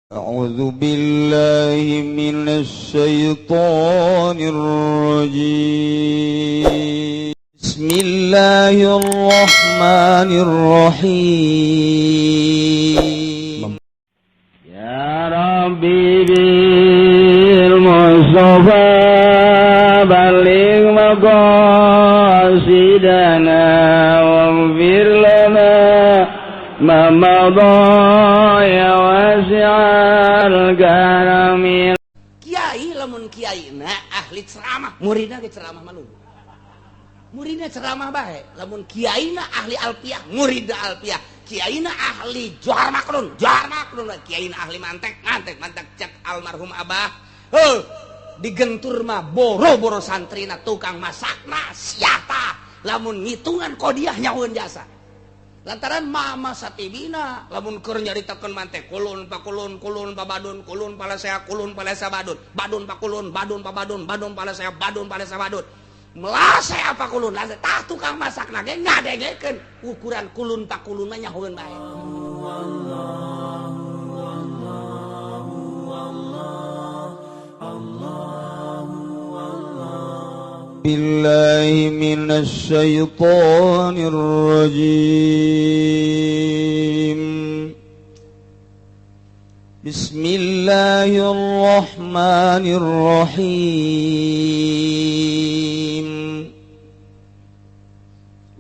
أعوذ بالله من الشيطان الرجيم. بسم الله الرحمن الرحيم. يا ربي بالمصطفى بلغ مقاصدنا واغفر لنا ما مضى يا واسع الكرم. Kiai, lamun kiai na ahli ceramah, muridna ge ceramah, malu muridna ceramah bae. Lamun kiai na ahli alfiah, muridna alfiah. Kiai na ahli johar maknun, johar maknun. Kiai na ahli mantek, mantek mantek. Cek almarhum abah, heuh, digentur mah boro-boro santrina, tukang masakna siapa. Lamun ngitungan kodiah nyaweun jasa, lantaran mama satibina lamun keur nyaritakeun mantek kulun pakulun, kulun pabadun, kulun palasea, kulun palasa badun, badun pakulun, badun pabadun, badun palasea, badun palasa badun, melasea pakulun lase. Tah, tukang masak ge ngadengekeun ukuran kulun pakulun mah nyahoeun bae. بالله من الشيطان الرجيم. بسم الله الرحمن الرحيم.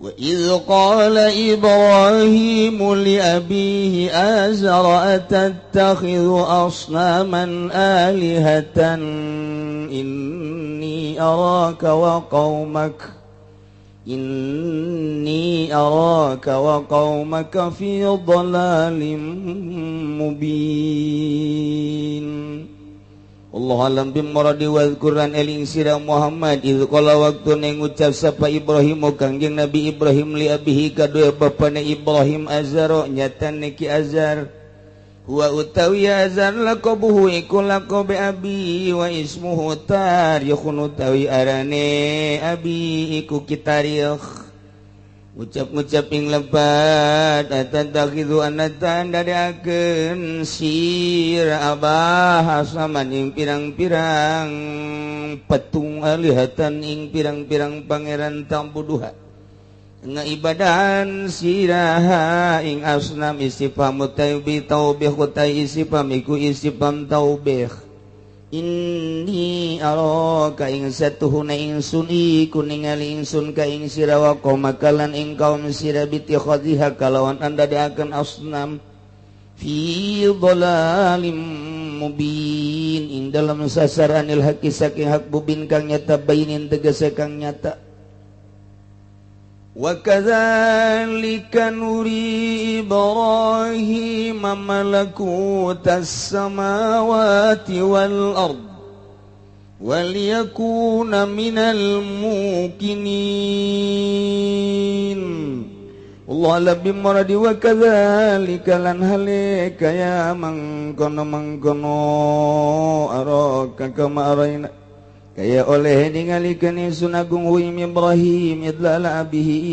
وإذ قال إبراهيم لأبيه آزر أتتخذ أصناما آلهة إني أراك وقومك في ضلال مبين. Allah alam bimuradi. Wadhkur lan eling sira Muhammad, idz qala waktu ngucap sapa Ibrahim Kangjeng Nabi Ibrahim, li abihi kadua bapana Ibrahim, Azar nyatane ki Azar, huwa utawi Azar laqabuhu iku laqab abi, wa ismuhu tarikhun utawi arane abi iku kitarikh. Ucap-ucap ing lepat atattakhidhu anatan dadiakeun sira abah asaman ing pirang-pirang petung, alihatan ing pirang-pirang pangeran, ta'buduha ngaibadahan siraha ing asnam. Istifham taubi taubih utai istifham iku istifham taubih. Inni araka ing satuhuna ingsun iku ningali ingsun ka ing sira, wa qaumaka lan ing kaum sira, bittikhadhiha kalawan andadakeun asnam, fi dhalalim mubin ing dalam sasaranil haqi saking hak, mubin kang nyata, bainin tegese kang nyata. Wa kadzalika nuri Ibrahim malakutas samawati wal ard waliyakuna minal muqinin. Allah lebih muradi. Wa kadzalika lan hale kaya mangkono mangkono, araka kama araina kaya oleh ningalikeun ingsun agung hu Ibrahim, idlala abihi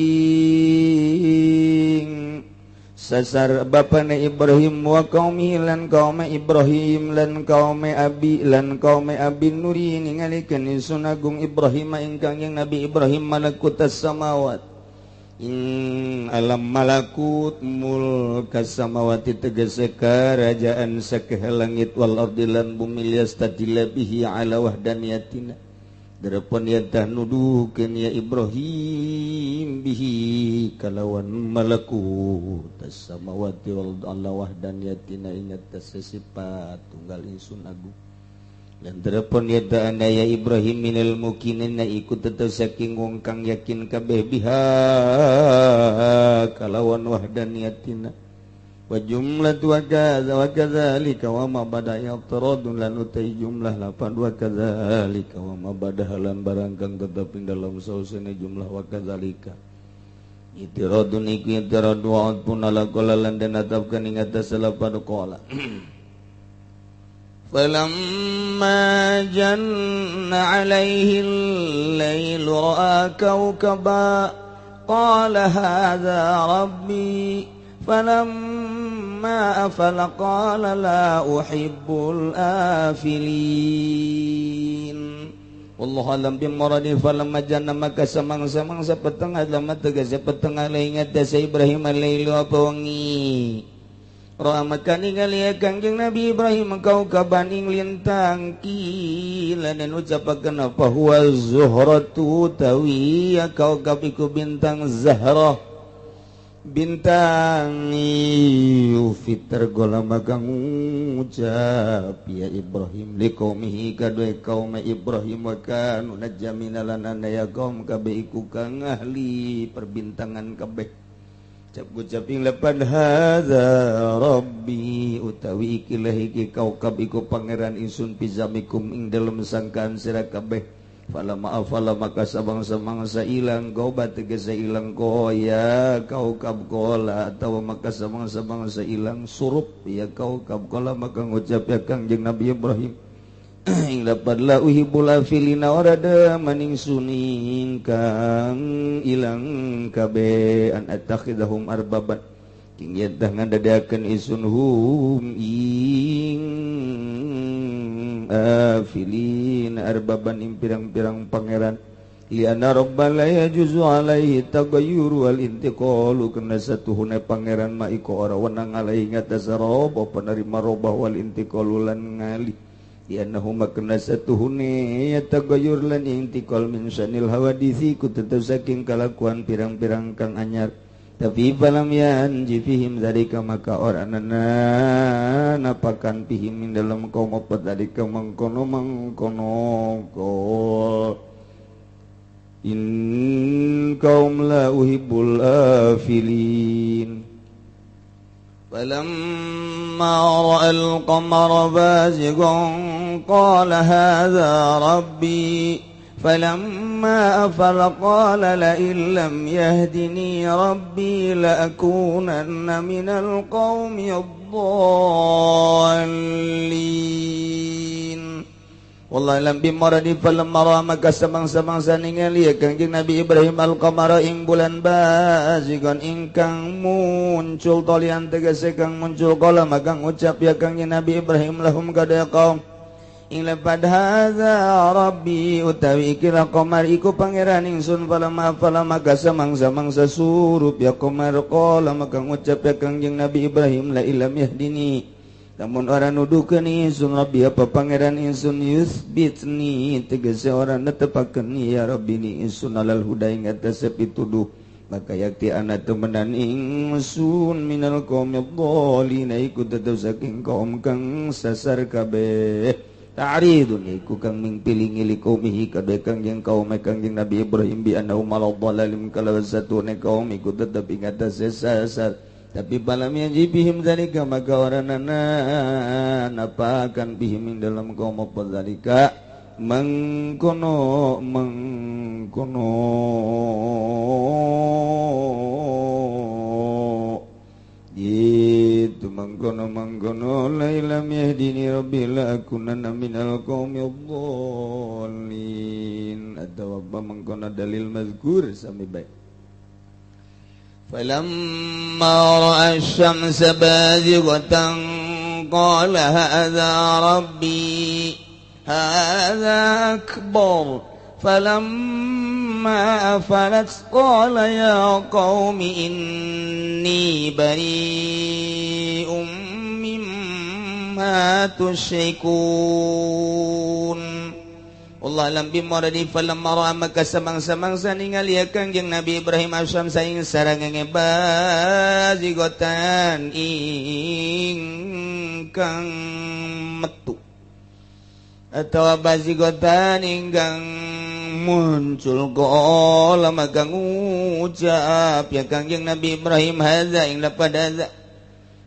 sasar bapana Ibrahim, wa qaumihi lan kaum Ibrahim, lan kaum abi lan kaum abi, nuri ningalikeun ingsun agung Ibrahim ingkang yang Nabi Ibrahim, malakutas samawat ing alam malakut, mulkas samawati tegese kerajaan sakeh langit, wal ardi lan bumi, liyastadilla bihi ala wahdaniyatina darapon yatah nuduhkeun ya Ibrahim bihi kalawan malakut samawati wal ala wahdaniyatina ingat sifat tunggal ingsun agung. Dan terpon yata anda ya Ibrahim minal mukinin iku tetep saking wong kang yakin kabeh biha kalawan wahdaniyatina. Wa jumlah wa kadza wa kadzalika wa ma bada yatradun lan utai jumlah lapan wa kadzalika wa ma bada lan barang kang tetep ing dalam sausene jumlah wa kadzalika itiradun iku itirad wa pun ala qala lan den atapkeun ing atas lapan qala. فلما جن عليه الليل رأى كوكبا قال هذا ربي. Falamma afala qala la uhibbul afilin. Wallahu alam bimuradi. Falamma janna maka samangsa-mangsa peteng lama tegese peteng alai ingatase Ibrahim alailu apa wengi. Rahmat ningali Kangjeng Nabi Ibrahim kaukaban ing lintang kila dan ucapaken apa huwa zuhratu tawi ya kaukab iku bintang Zahrah bintang fitr golama kang ngucap ya Ibrahim liqaumihi kadue kaum Ibrahim wa kanu najamina lan ya kaum kabeh iku kang ahli perbintangan kabeh. Cap gucaping lepan hadza rabbi utawi ikilah iki kaukab iku pangeran ingsun pizamikum ing dalem sangkaan sira kabeh. Falama afala maka sabangsa-mangsa ilang goba tegese ilang koya kaukab kola atawa maka sabangsa-mangsa ilang surup ya kaukab kola maka ngucap ya Kangjeng Nabi Ibrahim ing lapad la uhibul afilina ora demen ingsun ingkang ilang kabeh an attakhidahum arbaban king yen tah ngadadeakeun ingsun hum ing afilin arbaban ing pirang-pirang pangeran liana rabbal la yajuzu alaihi taghayyur wal intiqalu kana satuhune pangeran ma iku ora wenang alaihi ngatas rob penerima robah wal intiqalu lan ngali liannahu makna satuhune yataghayyur lan intiqal min sanil hawadisi ku tetep saking kalakuan pirang-pirang kang anyar. Tapi falam yanji fihim zalika maka ora napakan fihim dalam kaum apa zalika mangkono mangkono ko in kaum la uhibbul afilin. فلما رأى القمر بازغا قال هذا ربي فلما أفل قال لئن لم يهدني ربي لأكونن من القوم الضالين. Wallahu alam bimuradi. Falamma ra'a maka samangsa-mangsa ningali Kangjeng Nabi Ibrahim al-qamara ing bulan bazigon ingkang muncul tolian tegese kang muncul kala maka ngucap ya Kangjeng Nabi Ibrahim lahum kada kaum ing lepad hadza rabbi utawi ikilah qamar iku pangeran ingsun. Falamma fala maka samangsa-mangsa surup ya qamar kala maka ngucap ya Kangjeng Nabi Ibrahim la ilam yahdini namun orang nuduhkeun ingsun rabbi apa pangeran ingsun yusbitni tegese orang netepakeun ya rabbi ni ingsun alal huda ing atase pituduh maka yakti ana temenan ingsun minal qaumid dhalin iku tetep saking kaum kang sasar kabeh. Ta'ridun iku kang mingpilingi liqaumihi kabeh kang jeung kaum Kangjeng Nabi Ibrahim bi annahu malal dhalalim kalawasatune kaum iku tetep ing atase sasar. Tapi balam yajibihim zalika maka oranana napakan bihim ing dalam kaum apa zalika mengkono mengkono itu mengkono mengkono la ilam yahdini rabbi la akunanna minal qaumil dhallin atau apa mengkono dalil mazkur sami baik. فلما رأى الشمس بازغة قال هذا ربي هذا أكبر فلما أفلت قال يا قوم إني بريء مما تشركون. Allah alam bimuradi. Falamma ra'a maka samangsa-mangsa ningali Kangjeng Nabi Ibrahim asyamsa ing sarangenge bazigotan ingkang metu atawa bazigotan ingkang muncul qala maka ngucap ya Kangjeng Nabi Ibrahim hadza ing lapad hadza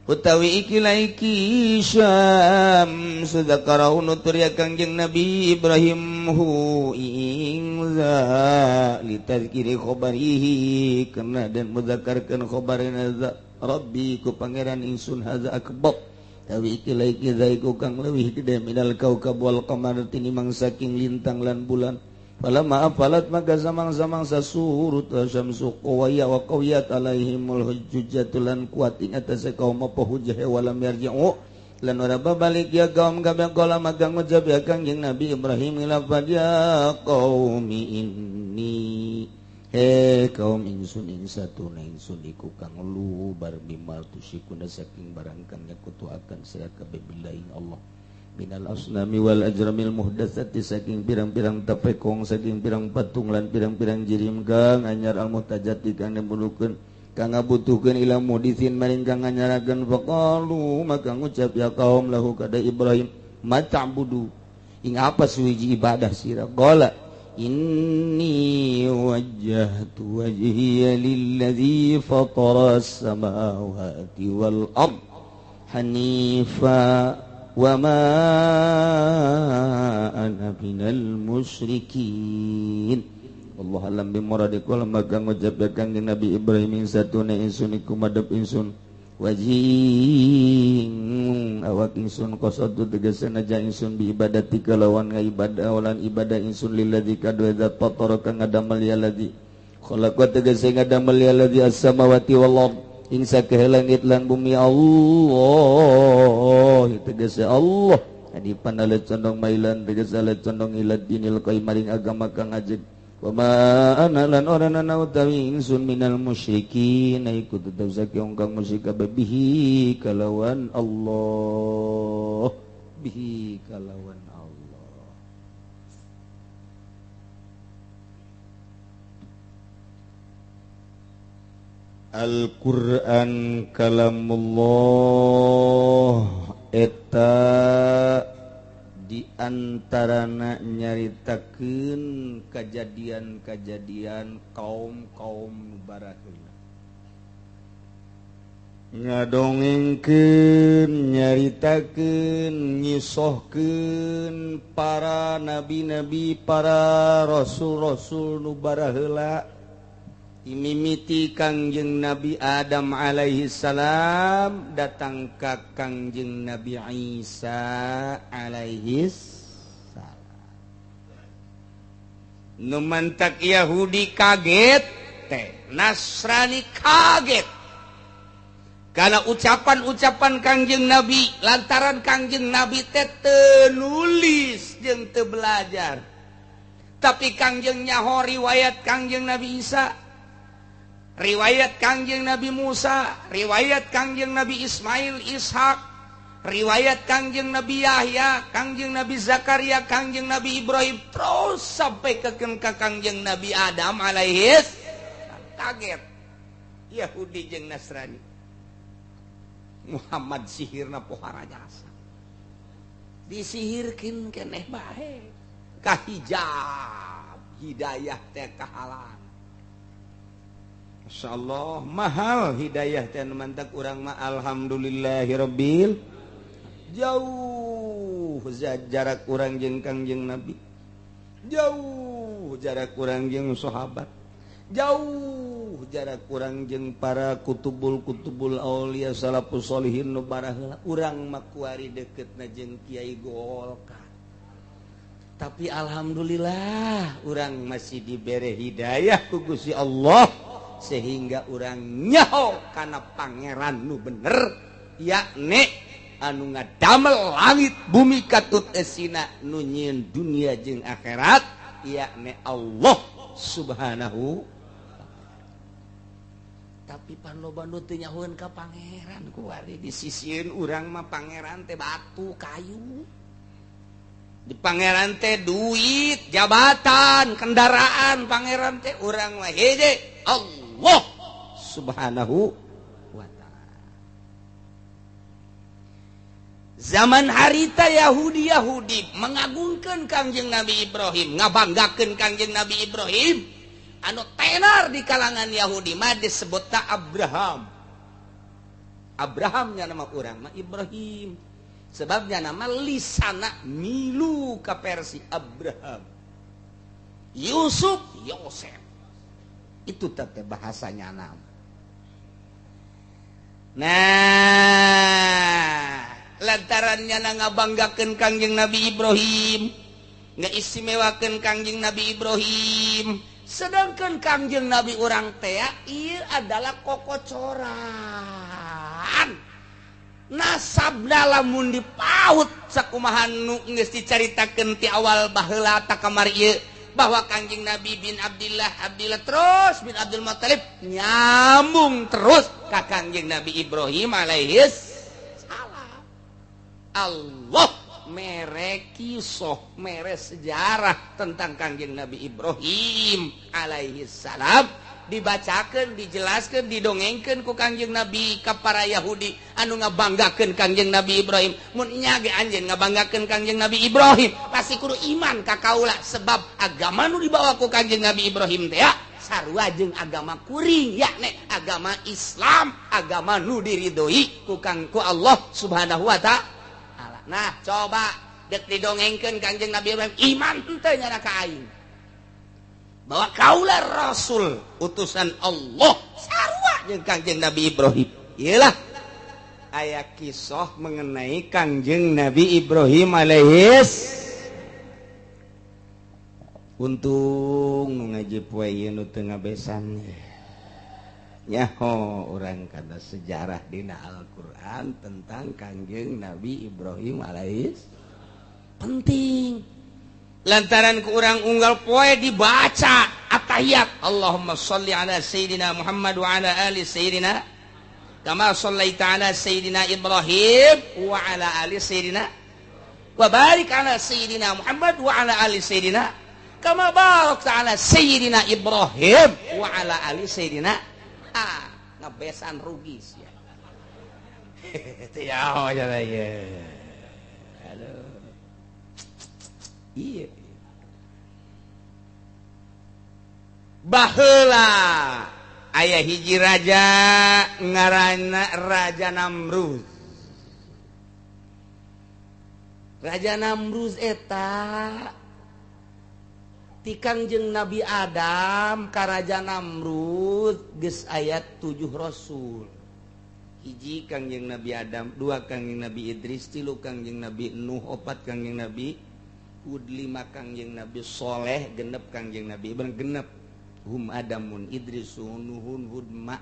utawi ikilah iki syam sudzakarau nutur ya Kangjeng Nabi Ibrahim hu ing za litazkiri khabarihi kena dan mudzakarkeun khabarina za rabbi ku pangeran ingsun hadza akbar tawi ikilah iki zaiku kang leuwih gede minal kaukab wal qamar tinimang saking lintang lan bulan. Falamma afalat maka samang-samang sasurut syamsu qawiyya wa qawiyat alaihimul hujjatul lan kuat ing atase kaum apa hujjah walam yarji'u lan ora balik ya kaum kabeh kala maka ngucap ya Kangjeng Nabi Ibrahim lafad ya qaumi inni he kaum ingsun ing satuna ingsun iku kang lu bar bimal tusikuna saking barang kang nyakutuaken sira kabeh billahi Allah minal asnami wal ajramil muhdatsati saking pirang-pirang tapekong saking pirang patung lan pirang-pirang jirim kang anyar al muhtajati kang nemulukeun kang ngabutuhkeun ila muhditsin maring kang nganyarakeun faqalu maka ngucap ya kaum lahu kada Ibrahim ma ta'budu ing apa suwiji ibadah sira qala inni wajjahtu wajhiya lilladzi fatara as-samawati wal ard hanifa wa ma ana minal musyrikin. Allah alam bimuradikum maka ngucap Kangjeng Nabi Ibrahim satuna ingsun iku madhep ingsun wajing awak ingsun qasadu tegese naja ingsun bi ibadati kalawan ngaibadah lan ibadah ingsun lilladzi kadue zat fatara kang ngadamel ya ladzi khalaqa tegese ngadamel ya ladzi as-samawati wal ard ing sakehe langit lan bumi Allah tegese Allah hadipan ale condong mailan tegese ale condong ila dinil qayyim maring agama kang ajeg wa ma ana lan ora ana utawi ingsun minal musyrikin iku tetep saking kang musyrik bihi kalawan Allah bihi kalawan Allah. Al-Quran kalamullah eta diantarana nyaritakeun kejadian-kejadian kaum-kaum baraheula ngadongengkeun nyaritakeun nyisohkeun para nabi-nabi para rasul-rasul nu baraheula imimiti Kangjeng Nabi Adam alaihi salam datang ka Kangjeng Nabi Isa alaihi salam. Nu mantak Yahudi kaget teh Nasrani kaget karena ucapan-ucapan Kangjeng Nabi lantaran Kangjeng Nabi teh teu nulis jeung teu belajar tapi Kangjeng nyaho riwayat Kangjeng Nabi Isa riwayat Kangjeng Nabi Musa, riwayat Kangjeng Nabi Ismail, Ishak, riwayat Kangjeng Nabi Yahya, Kangjeng Nabi Zakaria, Kangjeng Nabi Ibrahim, terus sampai ke Kangjeng Nabi Adam alaihi kaget Yahudi jeung Nasrani. Muhammad sihirna pohara jasa. Disihirkeun keneh bae. Kahijab hidayah teh kahalang. Masya Allah mahal hidayah teh mantak urang mah alhamdulillahirabbil jauh jarak urang jeung Kangjeng Nabi jauh jarak urang jeung sahabat jauh jarak urang jeung para kutubul-kutubul aulia salafus solihin nu baraheula urang mah kuari deketna jeung Kiai Golkar tapi alhamdulillah urang masih dibere hidayah ku Gusti Allah sehingga urang nyaho kana pangeran nu bener yakni anu ngadamel langit bumi katut esina nu nyieun dunia jeung akhirat yakni Allah subhanahu. Tapi pan loba nu teu nyahoeun ka pangeran kuari disisieun urang mah pangeran teh batu kayu di pangeran teh duit jabatan kendaraan pangeran teh urang mah hiji Allah subhanahu wa ta'ala. Zaman harita Yahudi-Yahudi mengagungkan Kangjeng Nabi Ibrahim, ngabanggakeun Kangjeng Nabi Ibrahim anu tenar di kalangan Yahudi mah disebutna Abraham. Abrahamnya nama urang mah Ibrahim. Sebabnya nama lisana milu ka versi Abraham. Yusuf, Yosef. Itu teh bahasanya nama. Nah, lantarannya ngabanggakeun Kangjeng Nabi Ibrahim, Ngaistimewakeun Kangjeng Nabi Ibrahim. Sedangkan Kangjeng Nabi urang teh ieu adalah kokocoran. Nasabna lamun dipaut sakumaha nu geus dicaritakeun ti awal baheula ta kamari ieu bahwa Kangjeng Nabi bin Abdillah, Abdillah terus bin Abdul Muthalib nyambung terus ka Kangjeng Nabi Ibrahim alaihis salam. Allah mere kisah, mere sejarah tentang Kangjeng Nabi Ibrahim alaihi salam dibacakan, dijelaskan, didongengkeun ku Kangjeng Nabi ka para Yahudi anu ngabanggakeun Kangjeng Nabi Ibrahim. Mun nya ge anjeun ngabanggakeun Kangjeng Nabi Ibrahim pasti kudu iman ka kaula sebab agama nu dibawa ku Kangjeng Nabi Ibrahim teh sarua jeung agama kuring yakni agama Islam, agama nu diridhoi ku ku Allah Subhanahu wa ta'ala. Nah, coba dek didongengkeun Kangjeng Nabi Ibrahim iman henteu nyana ka aing bahwa kaulah rasul utusan Allah sarua jeung Kangjeng Nabi Ibrahim. Iyalah aya kisah mengenai Kangjeng Nabi Ibrahim alaihis. Untung nu ngaji poe ieu nu teu ngabesan. Nyaho urang kana sejarah dina Al-Qur'an tentang Kangjeng Nabi Ibrahim alaihis. Penting. Lantaran ku urang unggal poe dibaca at-tahiyat Allahumma sholli ala sayyidina Muhammad wa ala ali sayyidina kama shallaita ala sayyidina Ibrahim wa ala ali sayyidina wa barik ala sayyidina Muhammad wa ala ali sayyidina kama barakta ala sayyidina Ibrahim wa ala ali sayyidina. Ah, ngebesan rugi sia. Teu ya ya. Aduh. Iya. Baheula aya hiji raja ngaranna Raja Namrud. Raja Namrud eta ti Kangjeng Nabi Adam ka Raja Namrud geus aya 7 rasul. Hiji Kangjeng Nabi Adam, 2 Kangjeng Nabi Idris, 3 Kangjeng Nabi Nuh, 4 Kangjeng Nabi Hud, 5 Kangjeng Nabi Soleh, 6 Kangjeng Nabi Ibrahim, genep hum Adamun Idrisun Nuhun Hud ma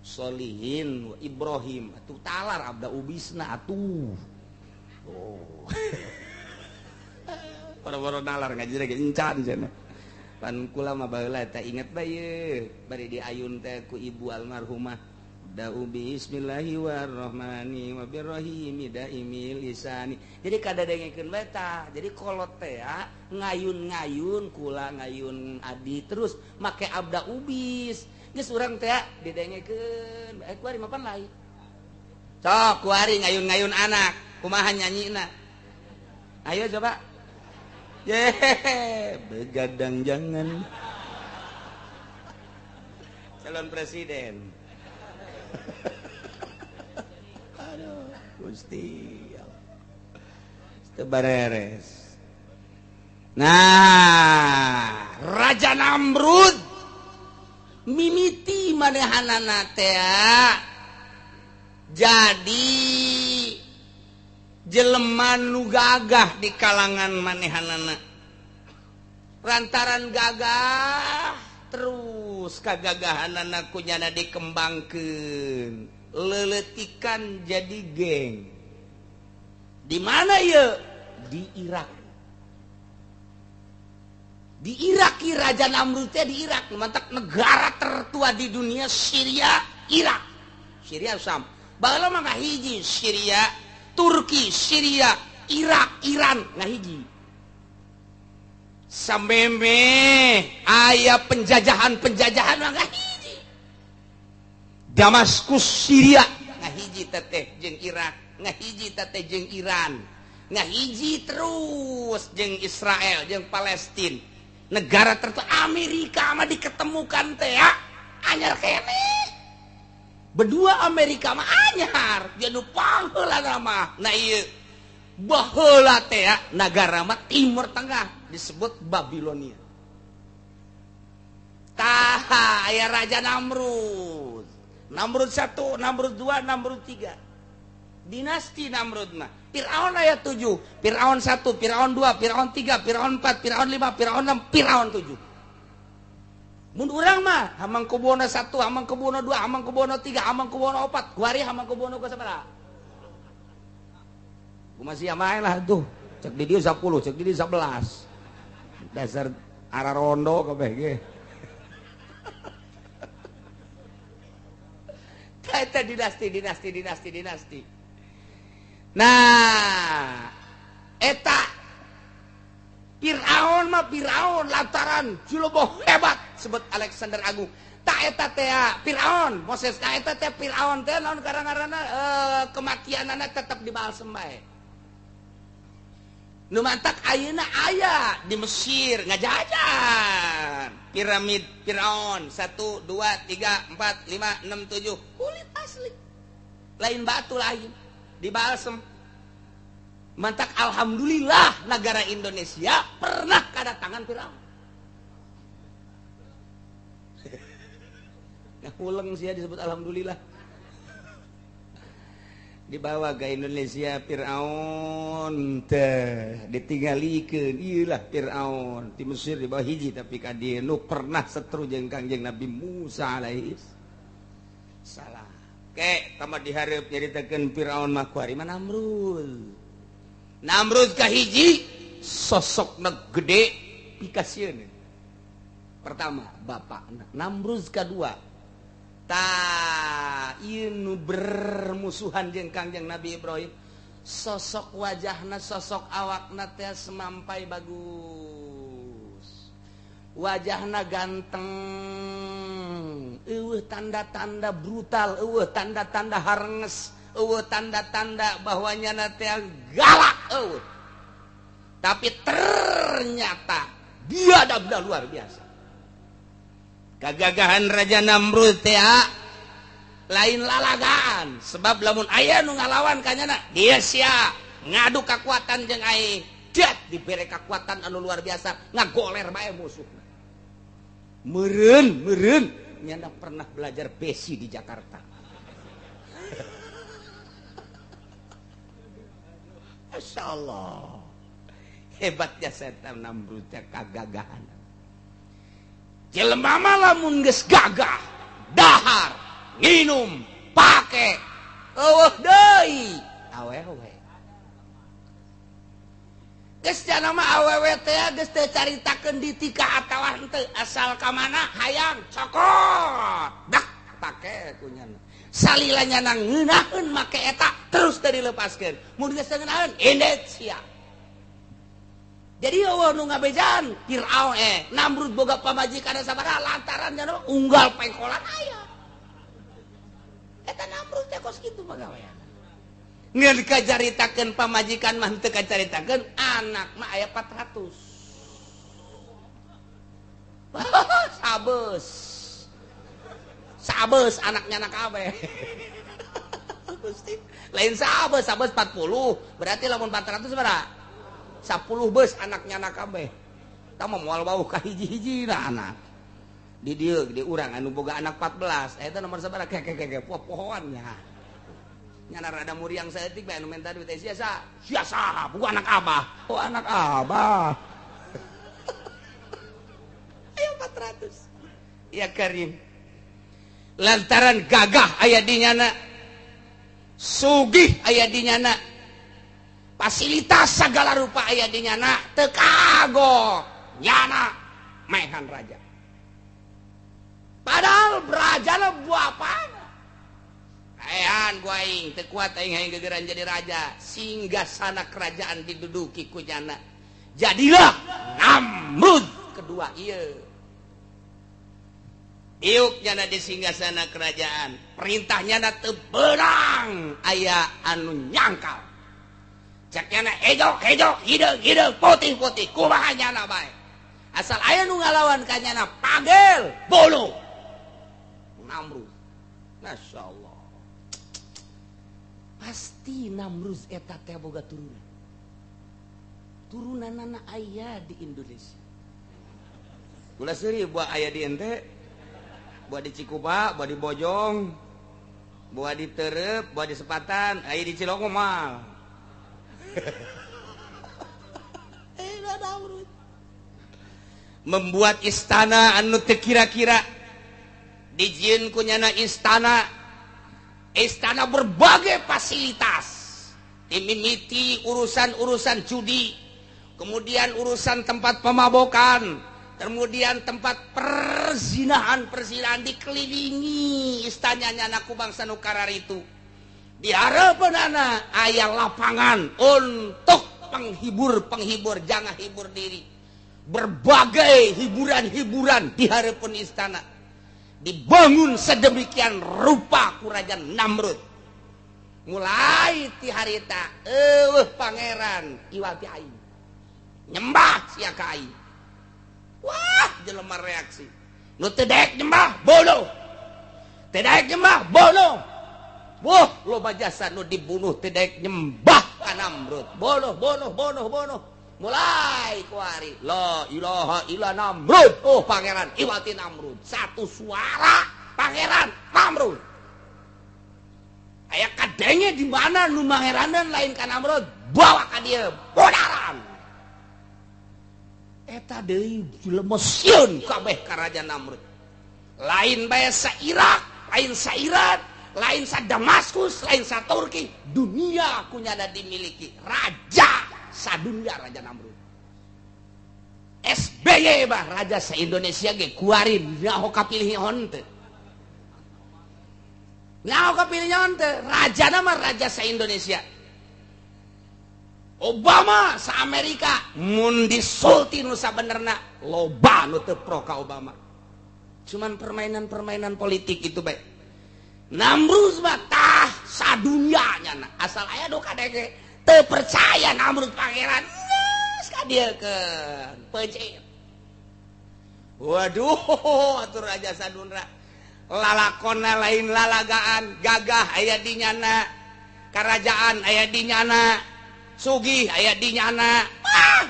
Solihin Ibrahim atuh talar abda ubisna atuh. Oh. Para-para nalar ngaji lagi encan cenah. Pan kula mah baheula teh inget bae ieu bari diayun teh ku ibu almarhumah. Da'u bismillahirrahmanirrahim wa birrahimi daimil lisani. Jadi kadadengekeun bae tah. Jadi kolot teh ngayun-ngayun kula ngayun adi terus make abda ubis. Geus urang teh didengekeun bae kuari mapan lain. Sok kuari ngayun-ngayun anak, kumaha nyanyina? Ayo coba. Yehe, begadang jangan. Calon presiden. Aduh, Gusti. Teu bareres. Nah, Raja Namrud mimiti manehanana teh jadi jelema nu gagah di kalangan manehanana. Lantaran gagah terus kagagahanana kunyana dikembangkeun, leletikan jadi geng. Di mana ye? Di Irak. Di Irak Raja Namrud teh di Irak, mantak negara tertua di dunia Syria, Irak. Syria sam. Baheula mah ngahiji Syria, Turki, Syria, Irak, Iran ngahiji. Sameme aya penjajahan-penjajahan mah ngahiji. Damaskus Syria ngahiji teteh jeung Irak, ngahiji teteh jeung Iran, ngahiji terus jeung Israel, jeung Palestina. Negara tertua Amerika mah diketemukan teh ya anyar kene. Berdua Amerika mah anyar, dia nu pangheula mah. Nah ieu baheula teh ya nagara mah Timur Tengah disebut Babilonia. Tah aya Raja Namrud. Namrud 1, Namrud 2, Namrud 3. Dinasti Namrud mah. Fir'aun aya 7, Fir'aun 1, Fir'aun 2, Fir'aun 3, Fir'aun 4, Fir'aun 5, Fir'aun 6, Fir'aun 7. Mun urang mah Hamangkubuwono 1, Hamangkubuwono 2, Hamangkubuwono 3, Hamangkubuwono 4, kuari Hamangkubuwono ka sabaraha? Kumaha sia main lah tuh. Cek di dieu 10, cek di dieu 11. Dasar ararondo kabeh ge. Eta dinasti, dinasti, dinasti, dinasti. Nah, eta Fir'aun mah Fir'aun lantaran juloboh hebat sebut Alexander Agung. Tak eta teh Fir'aun, Moses tak eta teh Fir'aun teh naon karang-karana kematianana tetep dibalsem bae. Nu mantak ayeuna aya di Mesir ngajajan piramid Fir'aun 1 2 3 4 5 6 7 kulit asli. Lain batu lain dibalsem. Mantak alhamdulillah negara Indonesia pernah kedatangan Fir'aun. Ngahuleng sih ya disebut alhamdulillah. Dibawa ke Indonesia Fir'aun teh ditinggalikeun ieu lah Fir'aun di Mesir dibawa hiji tapi ka dieu nu pernah setru jeung Kangjeng Nabi Musa alaihi salam. Ke tambah dihareup nyaritakeun Fir'aun mah kuari mah Namrud. Namrud kahiji sosokna gede pikasieun. Pertama bapakna, Namrud kadua ta ieu nu bermusuhan jeung Kangjeng Nabi Ibrahim. Sosok wajahna, sosok awakna teh semampai bagus. Wajahna ganteng, eueuh tanda-tanda brutal, eueuh tanda-tanda harenges, eueuh tanda-tanda bahwa nyana teh galak eueuh. Tapi ternyata dia ada luar biasa. Kagagahan Raja Namrud teh lain lalagaan, sebab lamun aya nu ngalawan ka nyana dia sia ngadu kekuatan jeung aing, dat dibere kekuatan anu luar biasa ngagoler bae musuhna. Meureun meureun nyana pernah belajar besi di Jakarta. Masya Allah, hebatnya setan Namrud teh kagagahan. Jelema mah lamun geus gagah, dahar, nginum, pake, eueuh deui, awewe. Geus jana mah awewe teh geus teu caritakeun ditika atawa henteu, asal ka mana hayang cokot, dak pake ku nyana. Salila nyana ngeunaheun make eta terus teu dilepaskeun. Mun geus teu ngeunaheun indet sia. Jadi eueuh nu ngabejaan Fir'aun Namrud boga pamajikan sabaraha lantaran nya unggal pengkolan aya. Eta Namrud teh kos kitu pagawean. Ngeun kacaritakeun pamajikan mah teu kacaritakeun anak mah aya 400. Sabes. Sabes anaknya anak kabeh. Gusti, lain sabes, sabes 40, berarti lamun 400 sabaraha? 10 bus anaknya anak kabeh. Tah mah moal bauh ka hiji-hiji na anak. Di dieu di urang anu boga anak 14, eta nomor sabaraha keke pohoan nya. Nyana rada muriang saeutik bae anu menta duit teh sia sa. Sia saha? Bukan anak abah. Oh anak abah. Ayo 400. Ya Karim. Lantaran gagah aya di nyana. Sugih aya di nyana. Fasilitas segala rupa aya di nyana teu kagok nyana mehan raja. Padahal rajana buapana. Ayan gua aing teu kuat aing hayang gegeran jadi raja, sehingga sana kerajaan diduduki ku nyana. Jadilah Namrud kedua ieu. Iuk nyana di singgasana kerajaan, perintah nyana teu beunang aya anu nyangkal. Cek nyana hejo hejo hideung hideung putih putih kumaha nyana bae. Asal aya nu ngalawan ka nyana pagel bolu. Namrud. Masya Allah. Pasti Namrud eta teh boga turunan. Turunanana aya di Indonesia. Ulah seuri buah aya di ente, buah di Cikupa, buah di Bojong. Buah diterep, buah disepatan, aya di Cilongok mah. Membuat istana anu teu kira-kira dijieun ku nyana istana. Istana berbagai fasilitas. Dimimiti urusan-urusan judi, kemudian urusan tempat pemabokan, kemudian tempat perzinahan-perzinahan dikelilingi istananya ku bangsa nu kararitu. Di hareupeunana aya lapangan untuk penghibur-penghibur, jangan hibur diri. Berbagai hiburan-hiburan di hareupeun istana. Dibangun sedemikian rupa ku Raja Namrud. Mulai ti harita eueuh pangeran iwal ti aing. Nyembah sia ka aing. Wah, jelema reaksi. Nu teu daek nyembah, bodoh. Teu daek nyembah, bodoh. Wah, loba jasa nu dibunuh teu daek nyembah ka Namrud. Bodoh, bodoh, bodoh, bodoh. Mulai kuari la ilaha illa Namrud. Oh, pangeran iwati Namrud. Satu suara pangeran Namrud. Aya kadenge di mana nu mangeranan lain ka Namrud, bawa ka dieu bodaran. Eta deui jelema sieun kabeh ka Raja Namrud. Lain bae sa Irak, lain sa Iran, lain sa Damaskus, lain sa Turki, dunia kunyana dimiliki raja sadunia Raja Namrud. SBY bah raja sa Indonesia ge kuari nyaho kapilih henteu. Nyaho kapilih henteu, raja nama raja sa Indonesia. Obama sa Amerika mun disulti nu sabenerna loba nu teu pro ka Obama. Cuman permainan-permainan politik itu bae. Namrud mah tah sadunia nyana asal aya nu kadenge teu percaya Namrud pangeran geus ka dieukeun peuncit. Waduh atuh raja sadunra lalakonna lain lalagaan, gagah aya di nyana, karajaan aya di nyana, sugih aya di nyana,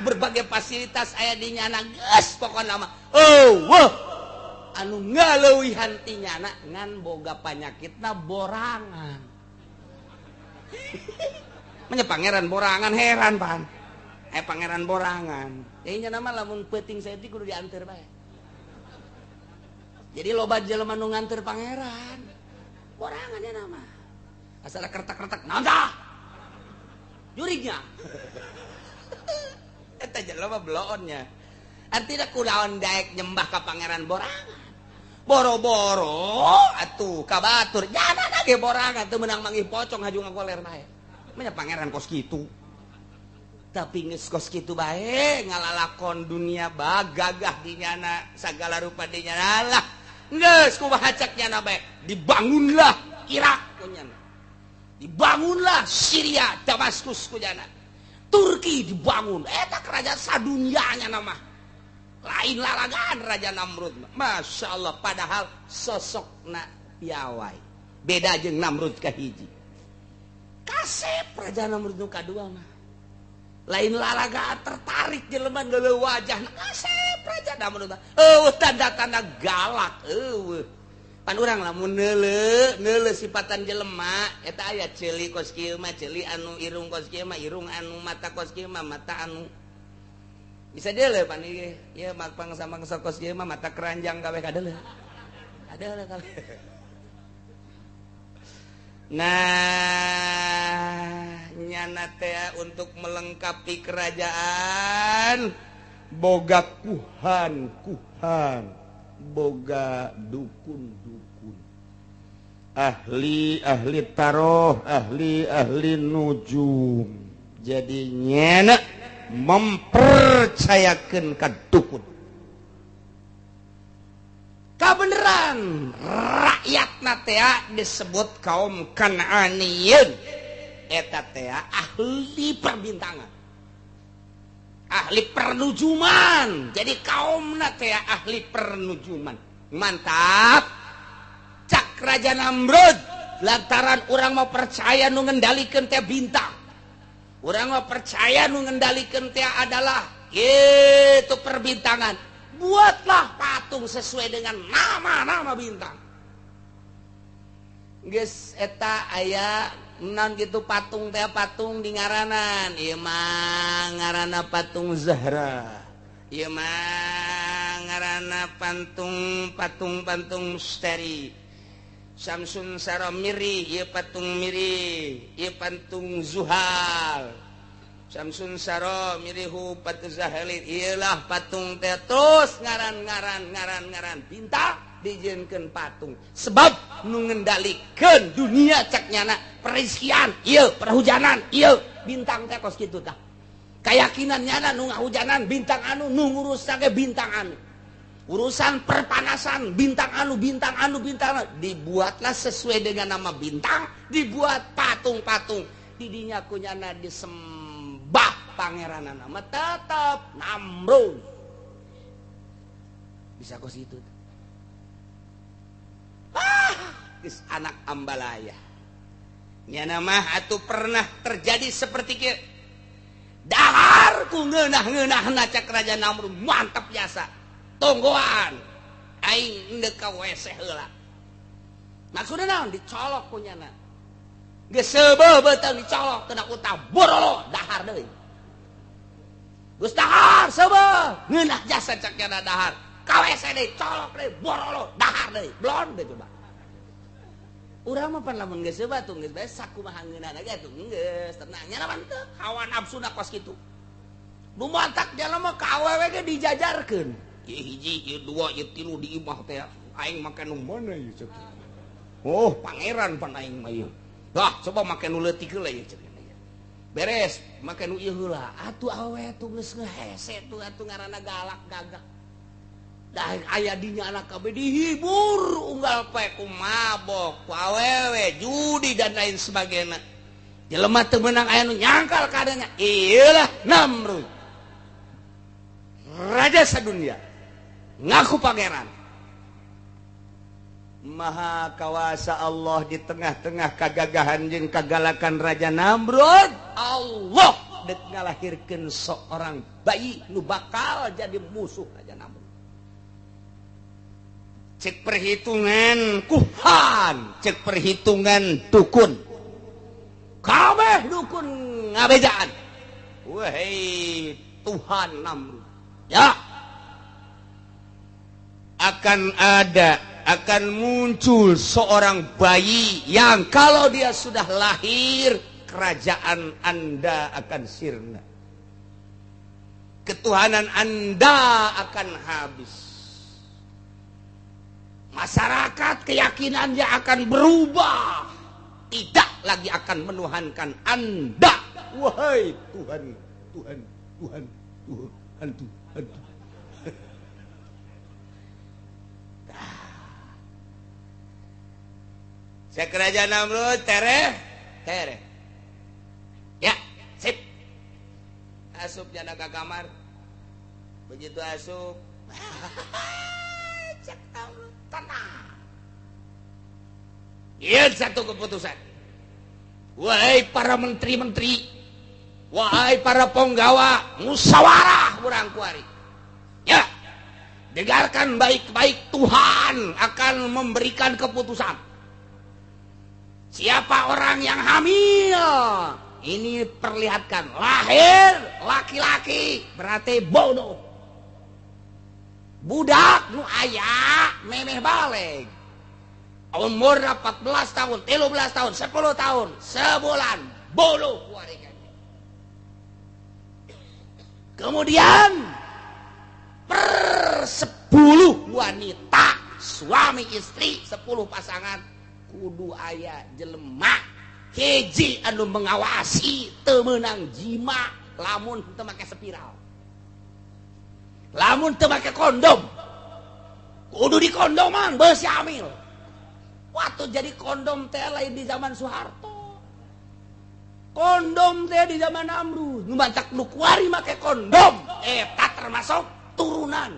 berbagai fasilitas aya di nyana, geus pokona mah eueuh anu ngaleuwihan ti nyana ngan boga panyakitna borangan. Manya pangeran borangan heran pan. Pangeran borangan. Jadi nya nama lamun peuting saeutik kudu dianteur bae. Jadi loba jelema nu nganteur pangeran. Borangan nya nama. Asal kertak-kertak naon tah? Jurignya. Eta jelema bloonnya. Artinya kunaon daek nyembah ka pangeran borangan. Boro-boro atuh ka batur. Jana ge borangan teu meunang manggih pocong haju ngagoler bae. Manya pangeran kos kitu. Tapi geus kos kitu bae ngalalakon dunia bagagah di nyana sagala rupa di nyana lah. Geus kumaha cek nyana bae. Dibangunlah Irak ku nyana. Dibangunlah Syria, Damaskus ku nyana. Turki dibangun. Eta kerajaan sadunia nyana mah. Lain lalagaan Raja Namrud. Masya Allah, padahal sosokna piawai. Beda jeung Namrud kahiji. Kasep Raja Namrud nu kadua mah. Lain lalagaan tertarik jelema deuleu wajahna. Kasep Raja Namrud mah. Eueuh tanda-tanda galak eueuh. Pan urang lamun neuleu, neuleu sipatan jelema eta aya ceuli kos kieu mah ceuli anu irung kos kieu mah irung anu mata kos kieu mah mata anu. Bisa deuleu pan ieu. Ieu mah pangsa-mangsa kos kieu mah mata keranjang kabeh kadeuleu. Kadeuleu kabeh. Nah, nyana teh untuk melengkapi kerajaan boga kuhan-kuhan, boga dukun-dukun, ahli-ahli taroh, ahli-ahli nujum. Jadi nyana mempercayakan ka dukun. Kabeneran rakyatna teh disebut kaum Kan'aniyin. Eta teh ahli perbintangan, ahli pernujuman. Jadi kaumna teh ahli pernujuman. Mantap. Cak Raja Namrud lantaran urang mau percaya nu ngendalikeun teh bintang. Urang mau percaya nu ngendalikeun teh adalah itu perbintangan. Buatlah patung sesuai dengan nama-nama bintang. Geus eta aya non gitu patung teh patung di ngaranan. Ieu mah ngaranna patung Zahra. Ieu mah ngaranna patung patung patung misteri. Samsun Saro miri, ieu patung miri, ieu patung Zuhal. Samsun Saro mirihu patu Zahalit, iyalah patung teh terus ngaran-ngaran ngaran-ngaran bintang dijieunkeun patung. Sebab nu ngendalikeun dunia cek nyana perizkian, ieu perhujanan, ieu bintang teh kos kitu tah. Kayakinan nyana nu ngahujanan bintang anu, nu ngurus ge bintang anu. Urusan perpanasan bintang anu, bintang anu, bintang anu. Dibuatlah sesuai dengan nama bintang, dibuat patung-patung. Didinya kunyana disembah pangeranana mah tetep Namrud. Bisa kos itu. Ah, geus anak ambalaya. Nyana mah atuh pernah terjadi seperti kieu. Dahar ku ngeunah-ngeunahna cek Raja Namrud mantap jasa. Tonggoan aing endek ka WC heula. Maksudna naon dicolok ku nyana. Geus seubeuh beuteung dicolok kena utah borolo dahar deui. Geus dahar seubeuh ngeunah jasa cek nyana dahar. Ka WC deui colok deui borolo dahar deui blon deui coba. Urang mah pan lamun geus seubeuh atuh geus bae sakumaha ngeunahna ge atuh geus tenang nya mah teu hawa nafsuna kos kitu. Nu mantak jalma mah ka awewe ge dijajarkeun. Ieu hiji, ieu dua, ieu tilu di imah teh aing make nu mana ieu cek. Oh, pangeran pan aing mah ieu. Dah, coba make nu leutik heula ieu cek. Beres, make nu ieu heula. Atuh awewe tuh geus ngehese tuh atuh ngaranna galak gagak. Dah aya dinya anak kabeh dihibur unggal poe ku mabok, ku awewe, judi dan lain sebagainya. Jelema teu meunang aya nu nyangkal kadanya. Ieulah Namrud. Raja sadunia. Ngaku pangeran. Maha kawasa Allah di tengah-tengah kagagahan jeung kagalakan Raja Namrud, Allah dek ngalahirkeun seorang bayi nu bakal jadi musuh Raja Namrud. Cek perhitungan kuhan, cek perhitungan dukun. Kabeh dukun ngabejaan. Wahai Tuhan Namrud. Ya. Akan ada, akan muncul seorang bayi yang kalau dia sudah lahir, kerajaan Anda akan sirna. Ketuhanan Anda akan habis. Masyarakat keyakinannya akan berubah. Tidak lagi akan menuhankan Anda. Wahai Tuhan, Tuhan, Tuhan, Tuhan, Tuhan. Saya kerajaan Namrud tereh, tereh. Ya, sip. Asup jana ke kamar. Begitu asup, cek Namrud tenang. Iya satu keputusan. Wahai para menteri-menteri, wahai para penggawa, musyawarah urang kuari. Ya, dengarkan baik-baik, Tuhan akan memberikan keputusan. Siapa orang yang hamil? Ini perlihatkan lahir laki-laki berarti bodoh. Budak nu aya memeh baleg. Umur 14 tahun, 13 tahun, 10 tahun, sebulan bodoh. Kemudian per 10 wanita suami istri 10 pasangan kudu aya jelema hiji anu mengawasi teu meunang jima lamun teu make spiral, lamun teu make kondom, kudu dikondoman beusi hamil. Waktu jadi kondom teh lain di zaman Soeharto, kondom teh di zaman Namrud. Nu mantak nu kuari make kondom eta termasuk turunan.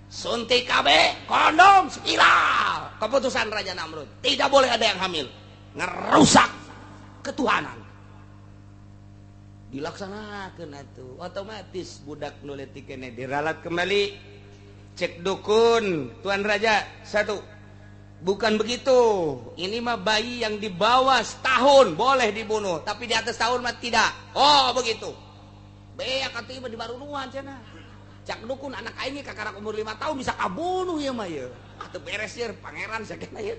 Suntik KB, kondom, spiral. Keputusan Raja Namrud, tidak boleh ada yang hamil. Ngerusak ketuhanan. Dilaksanakan atuh, otomatis budak nu leutik keneh diralat kembali. Cek dukun, tuan raja, satu. Bukan begitu. Ini mah bayi yang di bawah setahun boleh dibunuh, tapi di atas tahun mah tidak. Oh, begitu. Beak atuh ieu di barunuan cenah. Cak dukun anak aing kakarak umur 5 tahun bisa kabunuh ieu mah ieu. Atuh beres ieu pangeran sakena ieu.